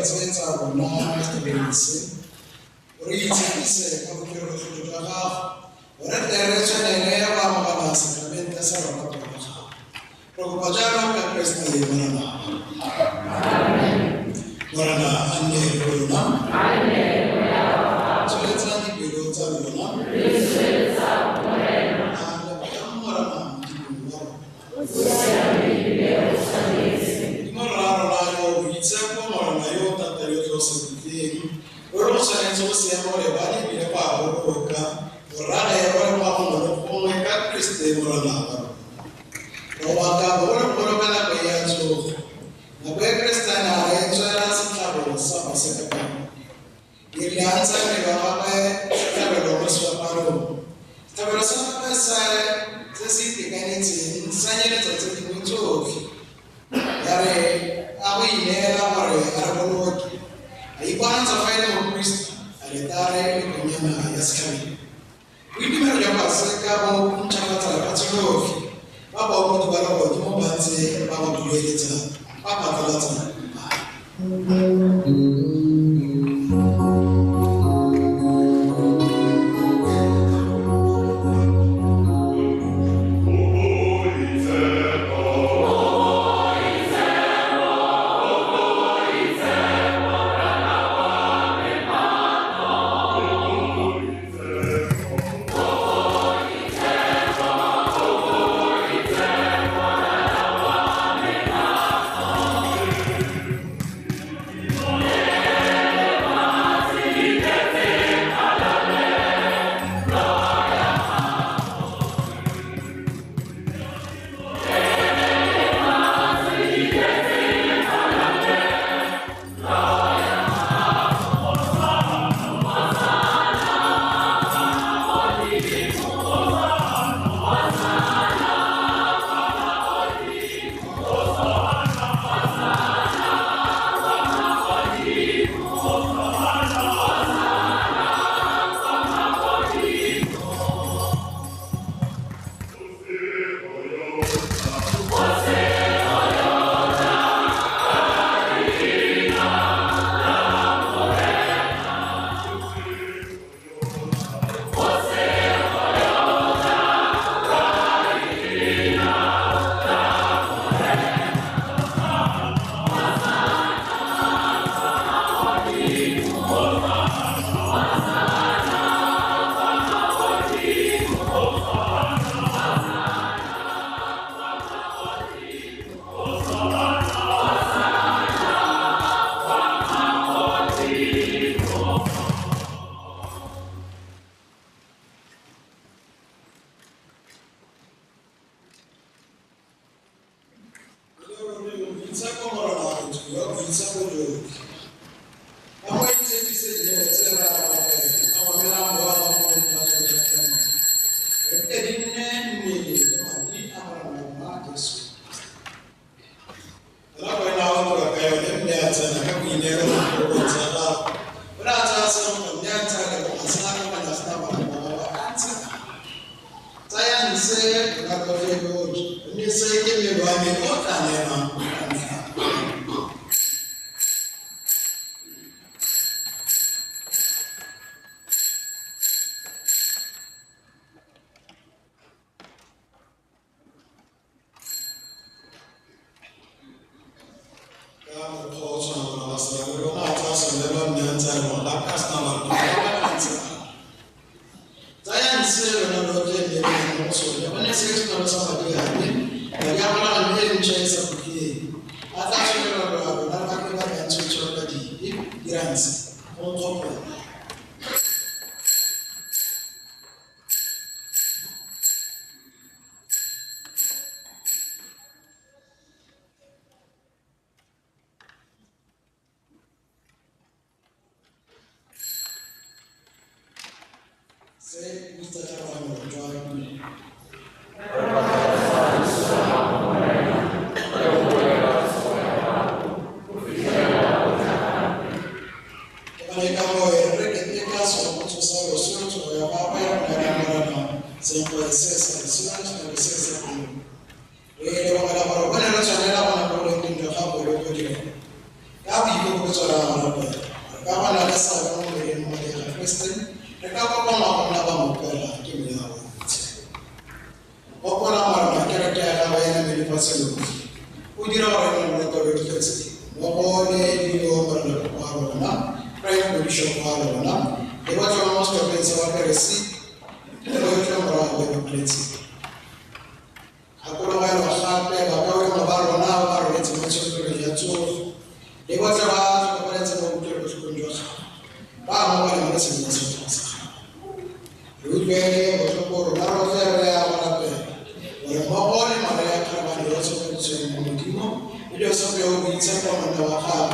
tse tsa rona mo setabelong se, o re itshepise ka bokelotlhoko jwa gago, gore tle re tshwanele go amogela sakramente sa rona pele ga gago. Re kopa jalo ka Kreste Morena. Morena a nne le lona. Tsholetsang dipelo tsa lona. A lebogang Morena Modimo wa rona. Modimo Rra rona yo o boitshepo, Morena yo o thata yotlhe o sa khutleng, o re go tshwanetse go siama gore ba ebile go a boloka, go rage go leboga gongwe le gongwe ka Kreste Morena wa rona. Re batla bogologolo ka nako ya tsogo, nako e Kreste a ne a re tswela setlhabelo sa Paseka ka yone. E rile a ntsha mmele wa gagwe setlhabelo mo sefapanong, setlhabelo sa gagwe se se itekanetseng sa nyeletsa tse dingwe tsotlhe. Ya re a go ineela gore a re boloke, a iponatsa fa e le moprista, aletare le konyana ya setlhabelo. Boitumelo jwa Paseka bo ntšhafatsa lefatshe lotlhe, ba baopedi ba legodimo ba ntse ba go dueletsa ba phatlalatsa. Re lebogela gore o ne re tshwanela go nako leng jwa gago le go dira. Ka boikokobetso la rapela re ka ba na le seabe mo mmeleng wa madi a ga Kriste, re ka kopanngwa go nna ba mopela ke moya wa boitshepo. Gopola Morena kereke ya gago ya name lefatshe lotlhe, o dira gore e nne lorato lo tletse mmogo le Leo Morena wa rona, Frank Bishop wa rona, le botlhe ba mo setlhopheng sa baperesiti le botlhe morago ba ba. Gakologelwa gape bakaulengwe ba rona ba ba robetse mo tsholofelong ya tsogo, le botlhe ba tlhokafaletseng mo kutlwelobotlhokong jwa gago, ba amogele mo leseding la sefatlhego sa gago. Re utlwele botlhoko rona rotlhe re a go rapela gore mmogo le Maria Kgarebane yo o tsholofeditsweng mo Modimo le Josefa yo o boitshepo monna wa gagwe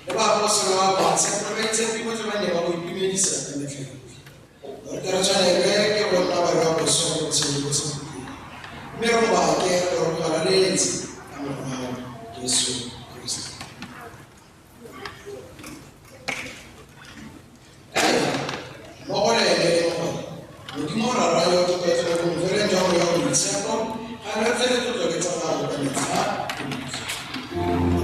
le baapostola ba baitshepo le baitshepi botlhe ba ne ba go itumedisa ka metlha yotlhe, gore tle re tshwanelwe ke go nna barua boswa le botshelo bo sa khutleng, mme re go bake re go galaletse ka Morwa Jesu Kriste. Mmogo le ene le mo Modimo Rara yo o tlotloetseng mo bofelong jwa moya o boitshepo, ga re tle le tlotlo ke tsa gago ka metlha yotlhe.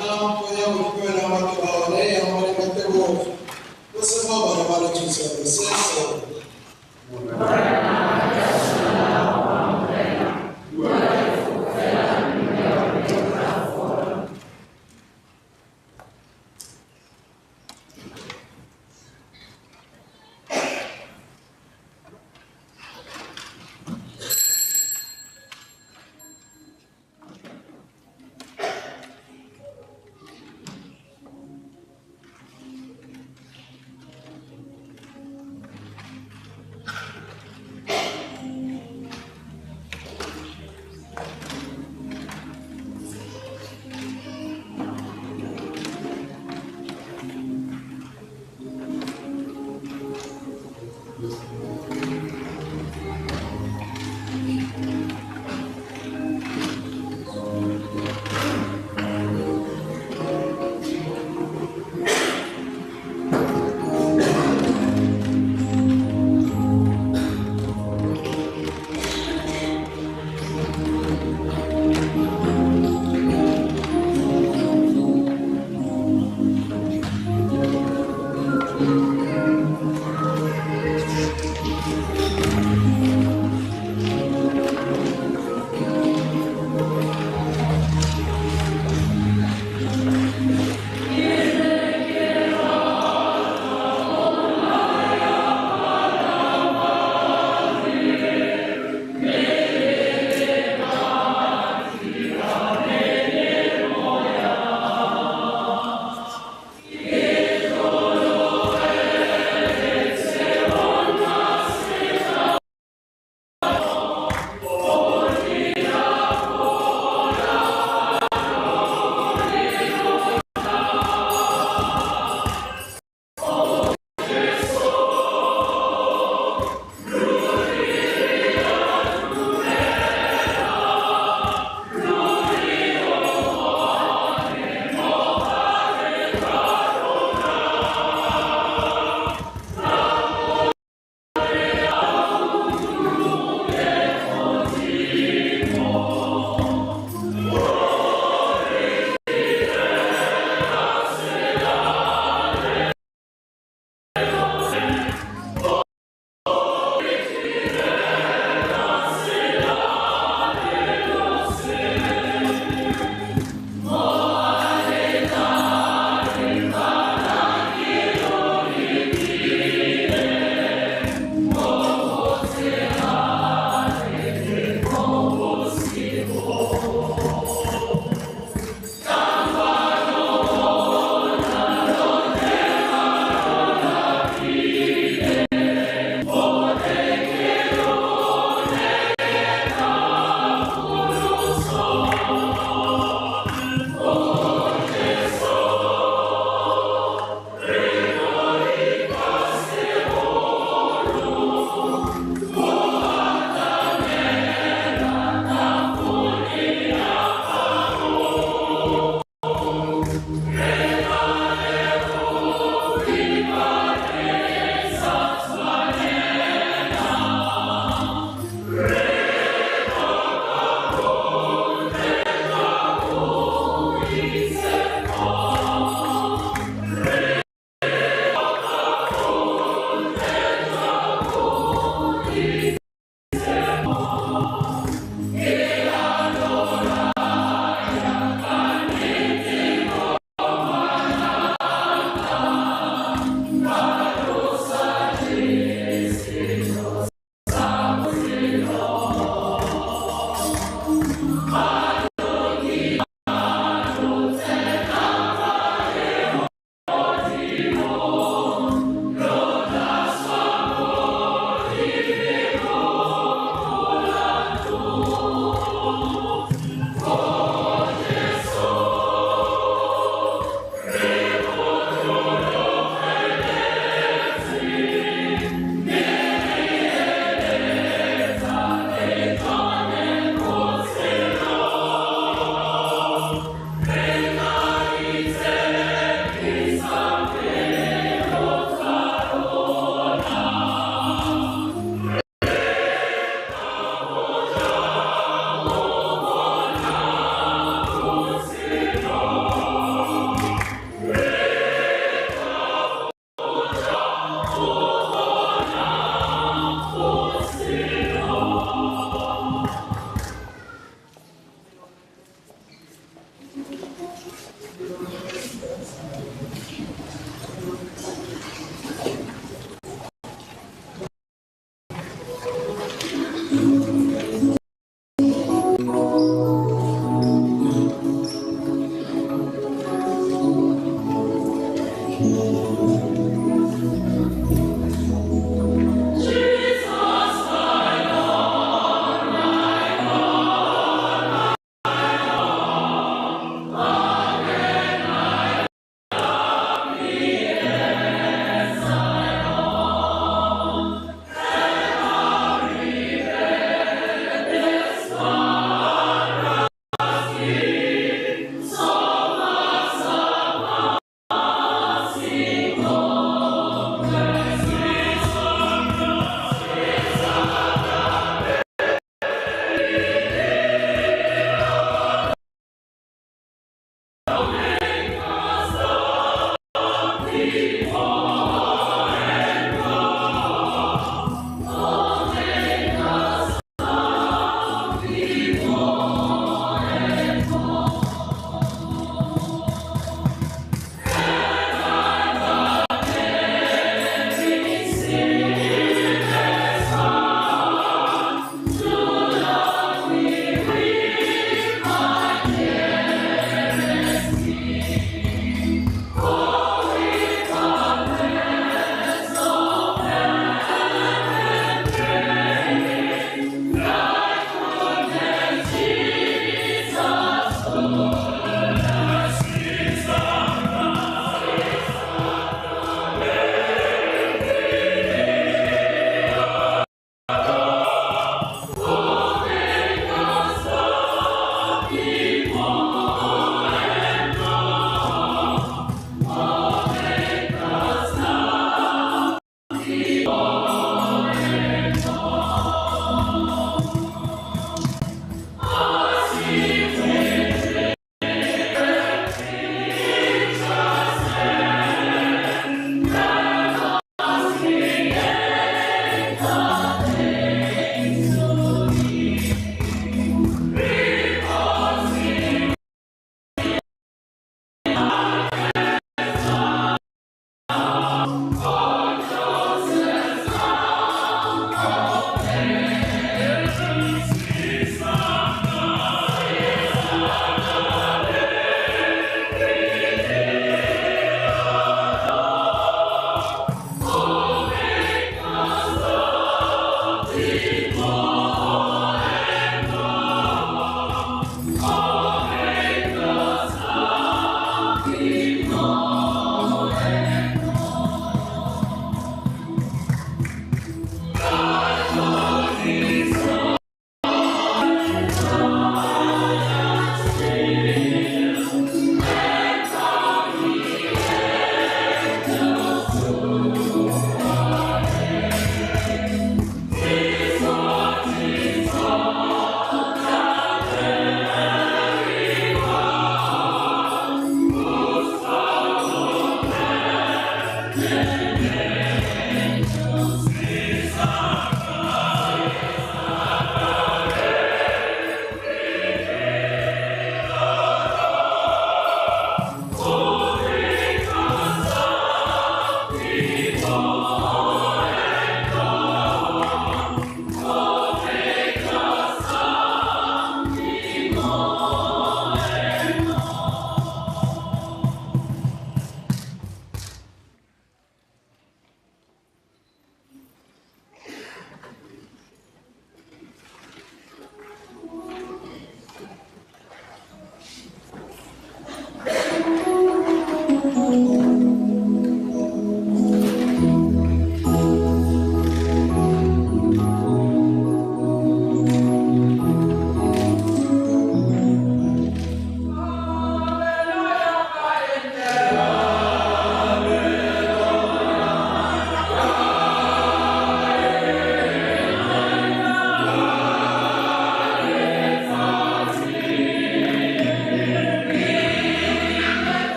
Bona mpho ya Modimo e nang batho ba one e yang bone ka tebogo. Go se fa bana ba le thuselo se se.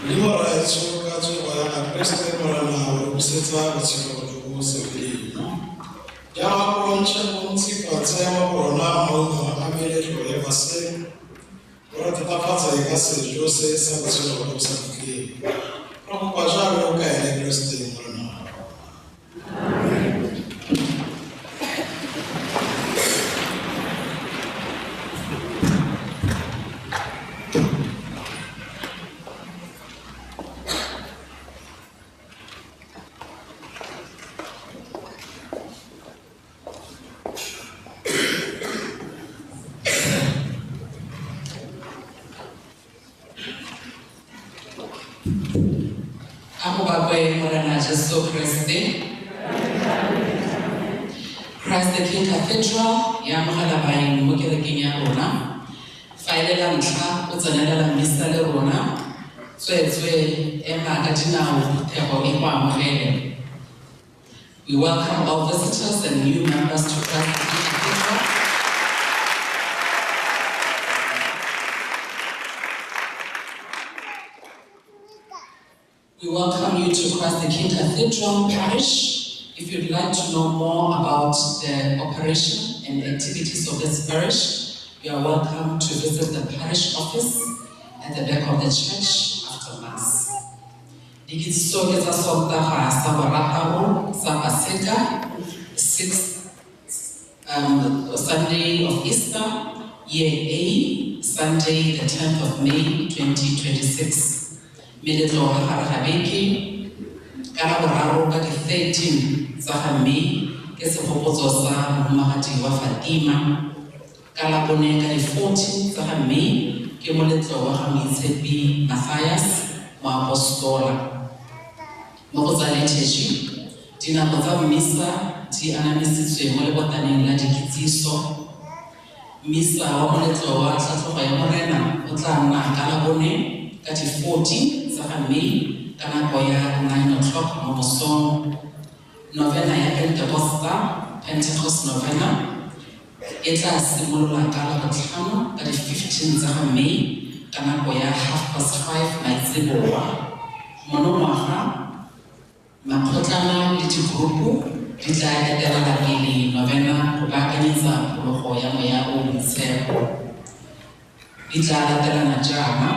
Modimo Rraetsho ka tsogo ya ga Keresete Morena o re busetsa botshelo jo bo sa feleng. Jaaka o bontshifatse mo go rona maungo a meletlo ya Paseka, o re thatafatse ka sejo se sa botshelo jo bo sa khutleng. Re kopa jalo ka ene Keresete Morena. A go bakwe Morena Jesu Kriste. Christ the King Cathedral ya amogela baeng mo kerekeng ya rona. Fa e le la ntlha o tsenelela mmisa le rona, tsweetswe ema ka dinao phuthego e go amogele. We welcome all visitors and new members to Christ the King Cathedral. We welcome you to Christ the King Cathedral Parish. If you'd like to know more about the operation and activities of this parish, you are welcome to visit the parish office at the back of the church after Mass. Dikitsiso ke tsa Sontaga sa borataro sa Paseka, 6th Sunday of Easter, year A, Sunday the 10th of May 2026. Meletlo ya gare ga beke ka la boraro ka di-13 tsa ga May ke segopotso sa mohumagadi wa Fatima. Ka la bone ka di-14 tsa ga May ke moletlo wa ga Moitshepi Matthias moapostola. Mo go tsa liturgy, dinako tsa mmisa di anamisitswe mo lebotaneng la dikitsiso. Mmisa wa moletlo wa tlhatlhogo ya Morena o tla nna ka la bone ka di-14 tsa ga May ka nako ya 9 o'clock mo mosong. Novena ya Pentecosta, Pentecost Novena, e tla simolola ka Labotlhano ka di-15 tsa ga May ka nako ya 5:30 maitseboa. Monongwaga, makgotlana le digurupu di tla etelela pele novena go baakanyetsa phologo ya moya o boitshepo. Di tla latelana jaana: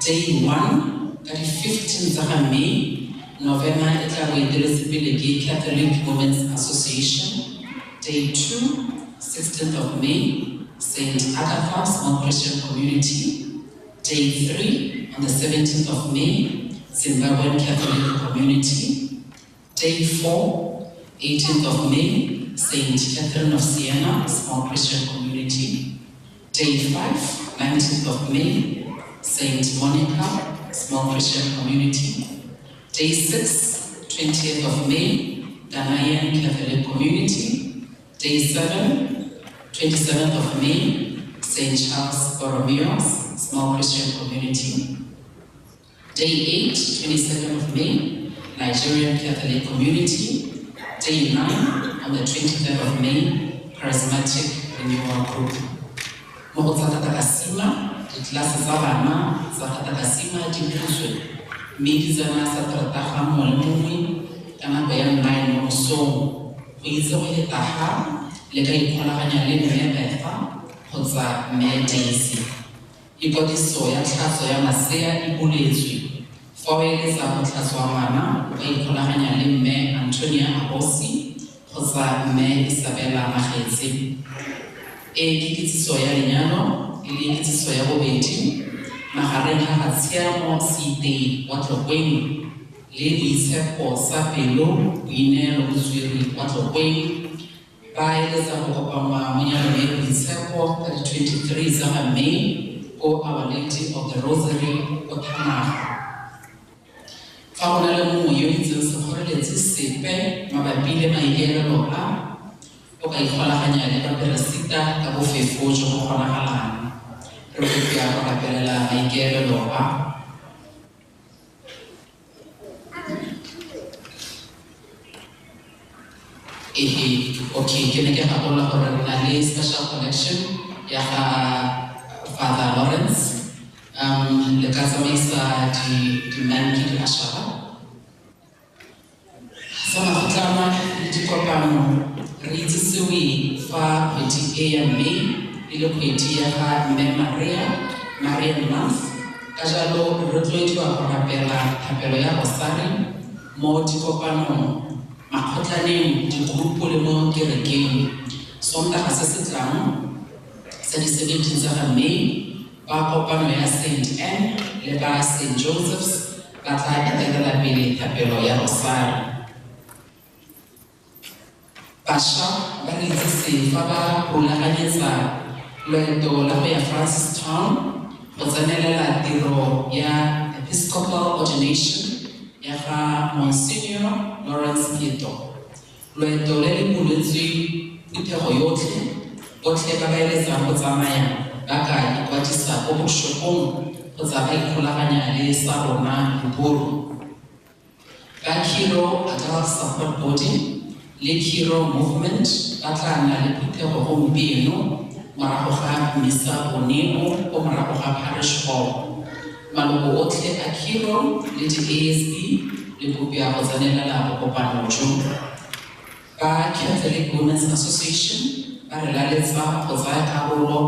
day 1 ka di-15 tsa ga May, novena e tla bo eteletse pele ke Catholic Women's Association. Day 2, 16th of May, St. Agatha Small Christian Community. Day 3, on the 17th of May, Zimbabwean Catholic Community. Day 4, 18th of May, St. Catherine of Siena Small Christian Community. Day 5, 19th of May, St. Monica Small Christian Community. Day 6, 20th of May, Ghanaian Catholic Community. Day 7, 27th of May, St. Charles Borromeo Small Christian Community. Day 8, 22nd of May, Nigerian Catholic Community. Day 9, on the 23rd of May, Charismatic Renewal Group. Mo go tsa katakasima, ditlelase tsa bana tsa katakasima di butswe mme di tsena Sateretaga mongwe le mongwe ka nako ya 9 mo mosong. Go itse go le taga le ka ikgolaganya le Mme Betha kgotsa Mme Daisy. Ikwadiso ya tlhatso ya masea e buletswe. Fa o eletsa go tlhatswa ngwana, o ka ikgolaganya le Mme Antonia Abosi kgotsa Mme Isabella Magetse. E ke kitsiso ya lenyalo e le kitsiso ya bobedi magareng ga ga Tshiamo Seitei wa Tlokweng le Boitshepo sa Pelo Boineelo Botswiri wa Tlokweng ba eletsa go kopanngwa mo nyalong e boitshepo ka di-23 tsa ga May ko Our Lady of the Rosary ko Thamaga. Fa go na le mongwe yo itseng sekgoreletsi sepe mabapi le maikaelelo a, o ka ikgolaganya le baperesita ka bofefo jo bo kgonagalang. Re kopiwa go rapelela maikaelelo a. Ehe, okay, ke ne ke gakolola gore re na le special connection ya ga Father Lawrence. Le ka tsamaisa dimanki di-ushera. Sa makgotlana le dikopano, re itsisiwe fa kgwedi e ya May e le kgwedi ya ga Mme Maria, Marian Month. Ka jalo re rotloediwa go rapela thapelo ya Rosari mo dikopanong, makgotlaneng, digurupu le mo kerekeng. Sontaga se se tlang sa di-17 tsa ga May, ba kopano ya St Anne le ba St Joseph's ba tla etelela pele thapelo ya Rosari. Bašwa ba re itsise fa ba rulaganyetsa loeto la go ya Francistown go tsenelela tiro ya Episcopal Ordination ya ga Monsignor Lawrence Pieto. Loeto le le buletswe phuthego yotlhe, botlhe ba ba eletsang go tsamaya ba ka ikwadisa ko bookshopong kgotsa ba ikgolaganya le sa rona Luburu. Ba Kiro Adult Support Body le Kiro Movement ba tla nna le phuthego gompieno morago ga misa boneo ko morago ga Parish Hall. Maloko otlhe a Kiro le di-ASB le kopiwa go tsenelela bokopano jo. Ba Catholic Women's Association ba re laletsa go tsaya karolo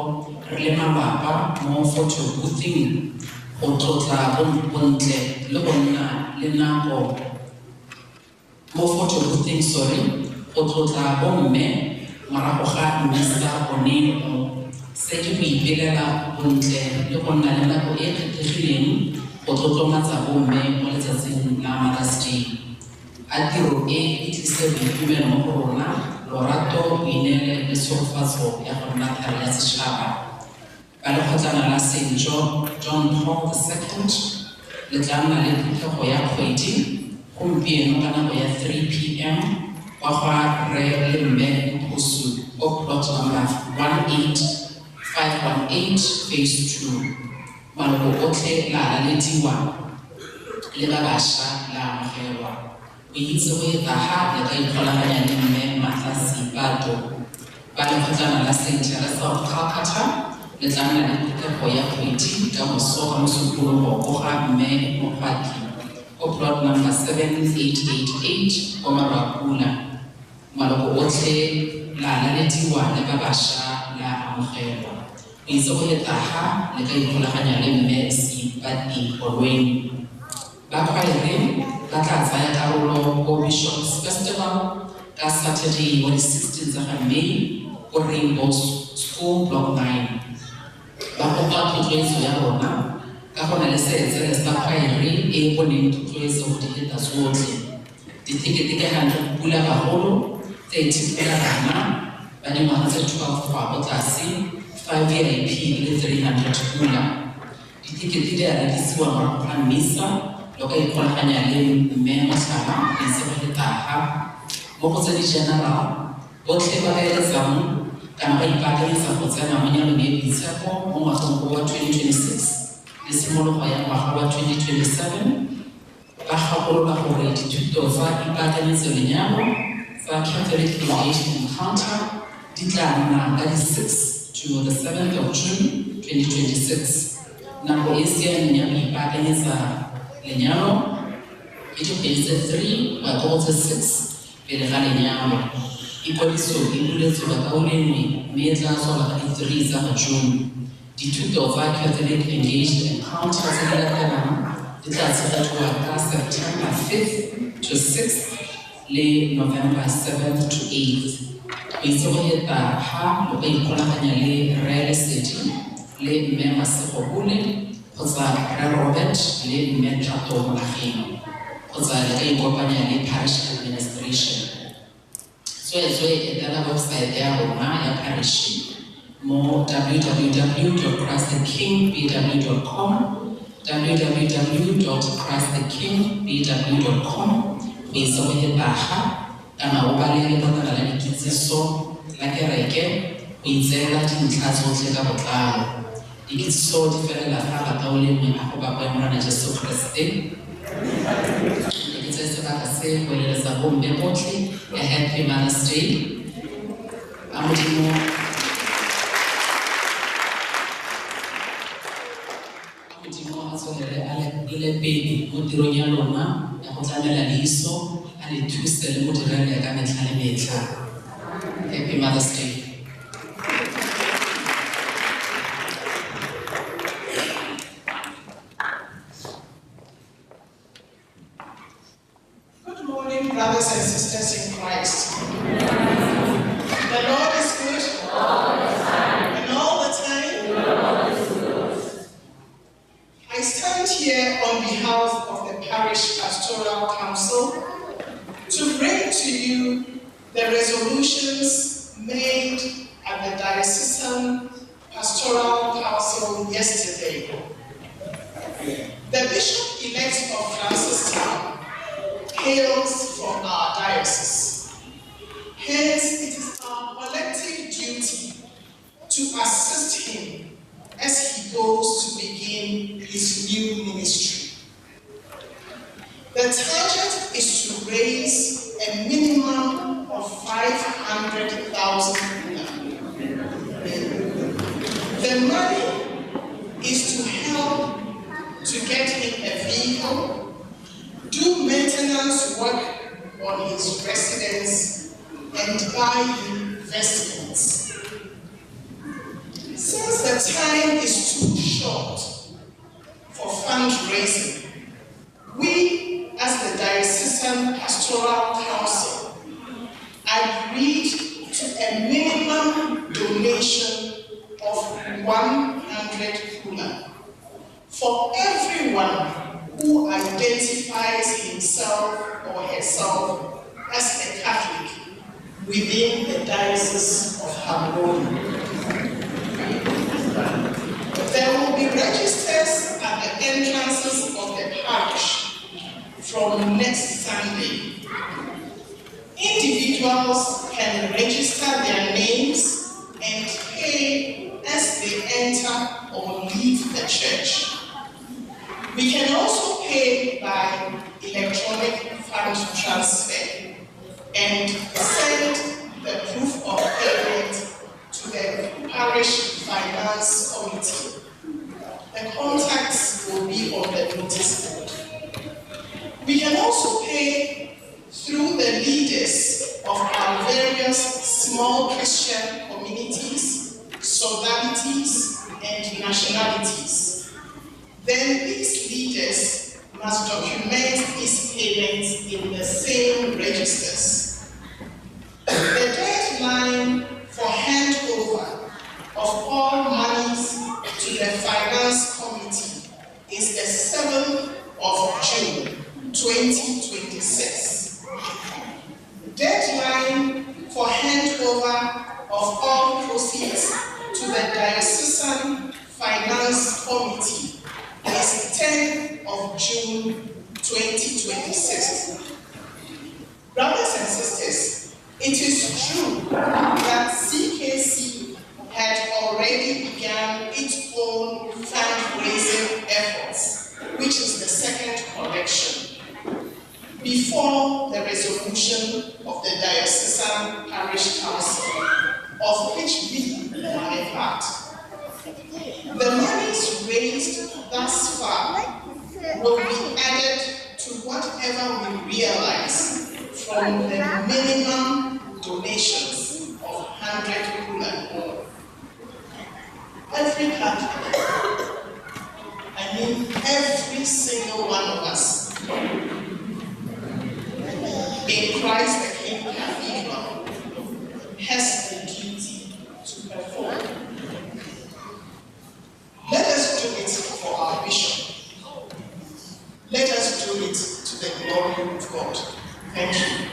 re le malapa mo photo boothing go tlotla bontle le go nna le nako mo photo boothing, sorry, go tlotla bomme morago ga misa boneo. Se ke go ipelela bontle le go nna le nako e e kgethegileng go tlotlomatsa bomme mo letsatsing la Mother's Day. A tiro e e tlise boitumelo mo go rona, lorato, boineelo le tshegofatso ya go nna thari ya setšhaba. Ba lekgotlana la St John Paul II le tla nna le phuthego ya kgwedi gompieno ka nako ya 3 p.m. kwa ga Rre le Mme Mphosu ko plot number 18518, phase 2. Maloko otlhe la lalediwa le ba bašwa la amogelwa. Go itse go eta ha le ka ikgolaganya le Mme Martha Seipato. Ba lekgotlana la St Teresa of Calcutta le tla nna le phuthego ya kgwedi ka moso ka Mosupologo ko ga Mme Mokgwatli ko plot number 7888 ko Marapula. Maloko otlhe la lalediwa le ba bašwa la amogelwa. Go itse go eta ha le ka ikgolaganya le Mme Seipati Olweni. Ba khwaere ba tla tsaya karolo ko Bishops Festival ka Saturday wa di-16 tsa ga May ko Rainbow School Block 9. Ba kopa thotloetso ya rona ka go na le seetsele sa khwaere e e boneng thotloetso go di feta tsotlhe. Dithekete ke 100 pula bagolo, 30 pula bana ba dingwaga tse 12 go ya ko tlase, 5 VIP le 300 pula. Dithekete di a rekisiwa morago ga mmisa. Lo ka ikgolaganya le Mme Motlhala go itse go feta ha. Mo go tse di general, botlhe ba ba eletsang kana ba ipaakanyetsa go tsena mo nyalong e boitshepo mo ngwageng o wa 2026 le tshimologo ya ngwaga wa 2027 ba gakolola gore dithuto tsa ipaakanyetso lenyalo tsa Catholic Engaged Encounter di tla nna ka di-6 to the 7th of June 2026. Nako e siameng ya go ipaakanyetsa lenyalo ke dikgwedi tse 3 go ya ko go tse 6 pele ga lenyalo. Ikwadiso e buletswe bakaulengwe mme e tla tswala ka di-3 tsa ga June. Dithuto tsa Catholic Engaged Encounter tse di latelang di tla tshegediwa ka September 5th to 6th le November 7th to 8th. Go itse go feta ha lo ka ikgolaganya le Rre Lesedi le Mme Masego Bule kgotsa Rre Robert le Mme Thato Molageng kgotsa le ka ikopanya le parish administration. Tsweetswe etela website ya rona ya parish mo www.christthekingbw.com, www.christthekingbw.com, go itse go feta ga kana o bale lebakana la dikitsiso la kereke go itseela dintlha tsotlhe ka botlalo. Dikitsiso di felela fa. Bakaulengwe, a go bakwe Morena Jesu Keresete. Ke tseye sebaka se go eleletsa bomme botlhe a happy Mother's Day. A Modimo Modimo a tswelele a le pele mo tirong ya lona ya go tlamela leiso, a le thuse le mo direle ka metlha le metlha. Happy Mother's Day. Good morning, brothers and sisters in Christ. The Lord is good. All the time. And all the time. The Lord is good. I stand here on behalf of the Parish Pastoral Council to bring to you the resolutions made at the Diocesan Pastoral Council yesterday. The Bishop-elect of Francistown hails from our diocese. Hence, it is our collective duty to assist him as he goes to begin his new ministry. The target is to raise a minimum of 500,000 pula. The money is to help to get him a vehicle, do maintenance work on his residence, and buy him vestments. Since the time is too short for fundraising, we, as the Diocesan Pastoral Council, agreed to a minimum donation of 100 pula for everyone who identifies himself or herself as a Catholic within the Diocese of Hamroni. There will be registers at the entrances of the parish from next Sunday. Individuals can register their names and pay as they enter or leave the church. We can also pay by electronic fund transfer and send the proof of payment to the Parish Finance Committee. The contacts will be on the notice board. We can also pay through the leaders of our various small Christian communities, sodalities, and nationalities. Then these leaders must document these payments in the same registers. The deadline for handover of all monies to the Finance Committee is the 7th of June, 2026. Deadline for handover of all proceeds to the Diocesan Finance Committee is 10th of June, 2026. Brothers and sisters, it is true that CKC had already begun its own fundraising efforts, which is the second collection, before the resolution of the Diocesan Parish Council, of which we are a part. The monies raised thus far will be added to whatever we realize from the minimum donations of 100 pula. Every Catholic, I mean every single one of us, in Christ the King Cathedral has the duty to perform. Let us do it for our bishop. Let us do it to the glory of God. Thank you.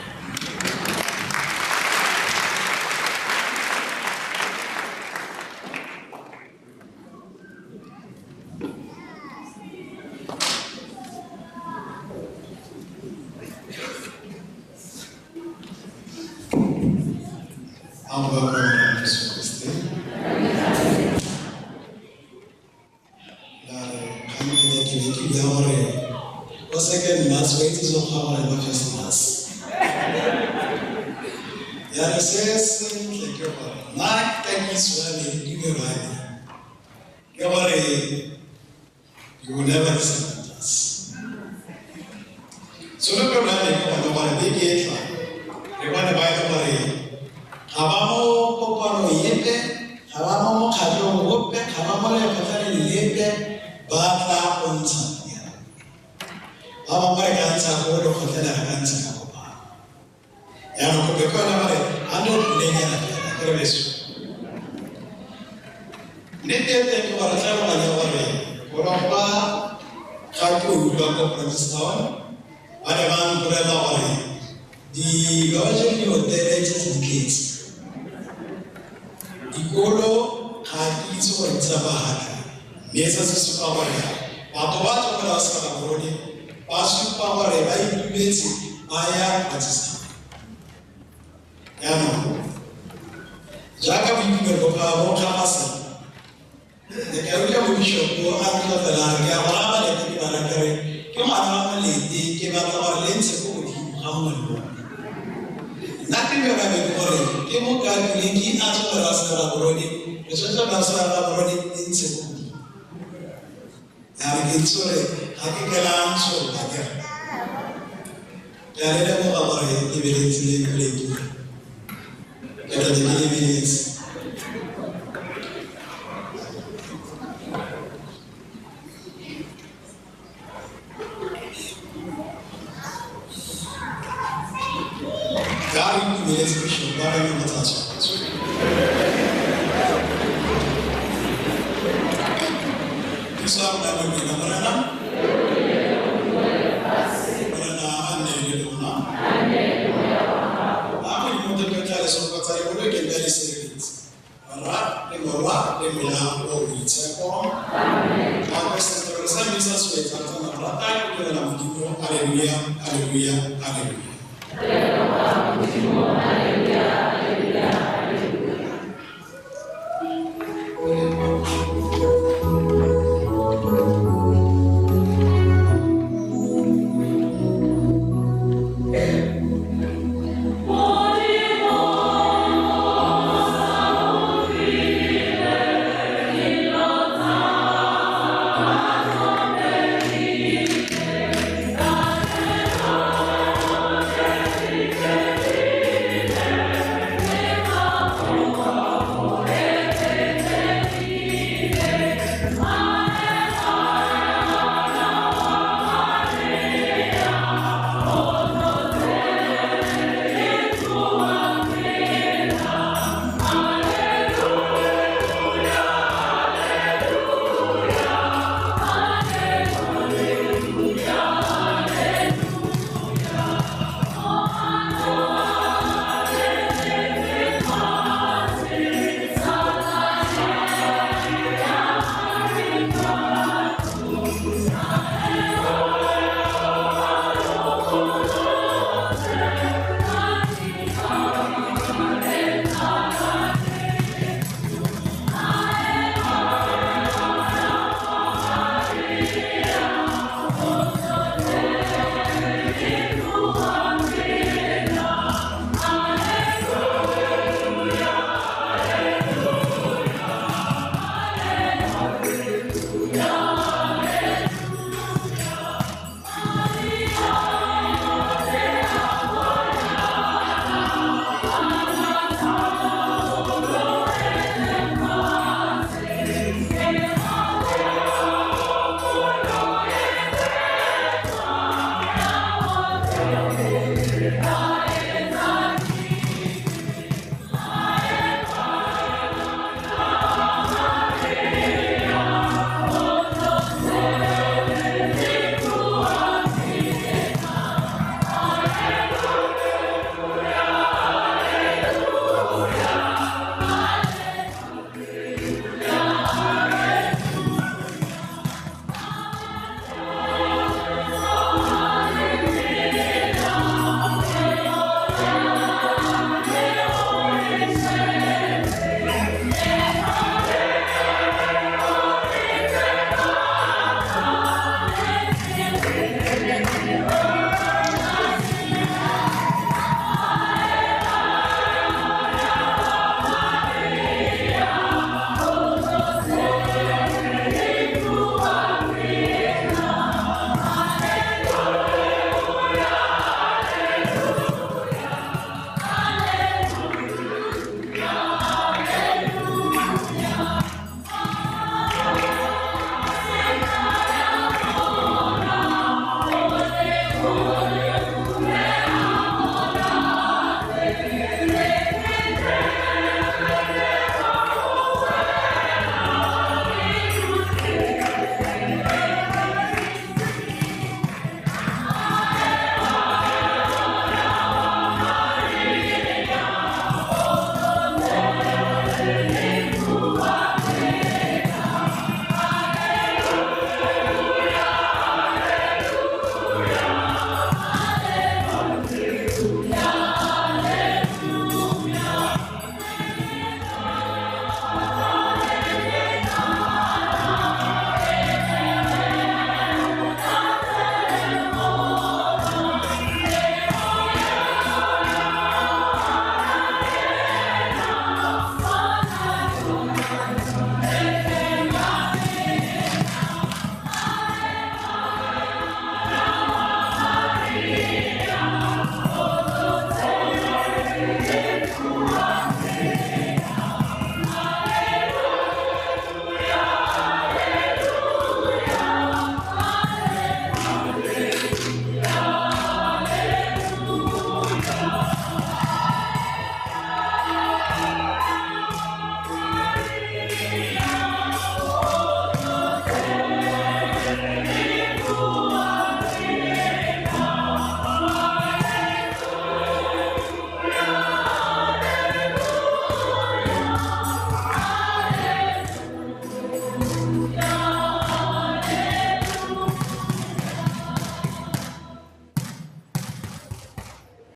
Second mass, wait till the first mass. Ya re se sentle ke gore nna ka kiswane di ke gore You will never disappoint us. So re ke gone gore beke e tlang re bone ba e le gore ga ba mo kopanong epe, ga ba mo mokgatlhong ope, ga ba mo lekgotlaneng lepe, ba tla go ntsha madi a. Ba bangwe re ka ntsha ko lekgotleng, re ka ntsha ka kopano. Jaanong kopo ke yone gore a nne pulenyana fela, ke re beso. Nnete e teng ke gore tlhaloganya gore golo kwa ga ke utlwa ko Francistown, ba ne ba mpolelela gore di-lodge le dihotele tse di tletse. Dikolo ga ke itse gore di tsamaya kae, mme se se supa gore batho ba tlogela Gaborone ba supa gore ba itumetse ba ya Francistown. Jaanong jaaka boitumelo bo bo kgamasela, ne ka utlwa mobishopo a ntlotlela a re ke a go raya Malete, ke ba raya ke re ke ngwana wa Malete, ke batla gore le ntshe ko godimo ga mongwe le mongwe. Nna ke yona be ke gore ke mokatoliki a tsogela sa Gaborone, re tshwanetse go sa Gaborone le ntshe ko godimo. Ya re ke itse gore ga ke kela ntsho ka kere. Ke a le leboga gore le be le ntse le nkurekile. Ke tla be ke lebeletse. Ka re itumeletse bishop ba re mo tsa tshwanetse. Thuso ya rona le wena, Morena. Morena a nne le lona. A Modimo o tle tla le segofatsa le boloke mme a le sireletse. Rra le Morwa le Moya o o Boitshepo. Amen. Re sa misa swetsa tsana rata go direla Modimo. Haleluya, haleluya, haleluya.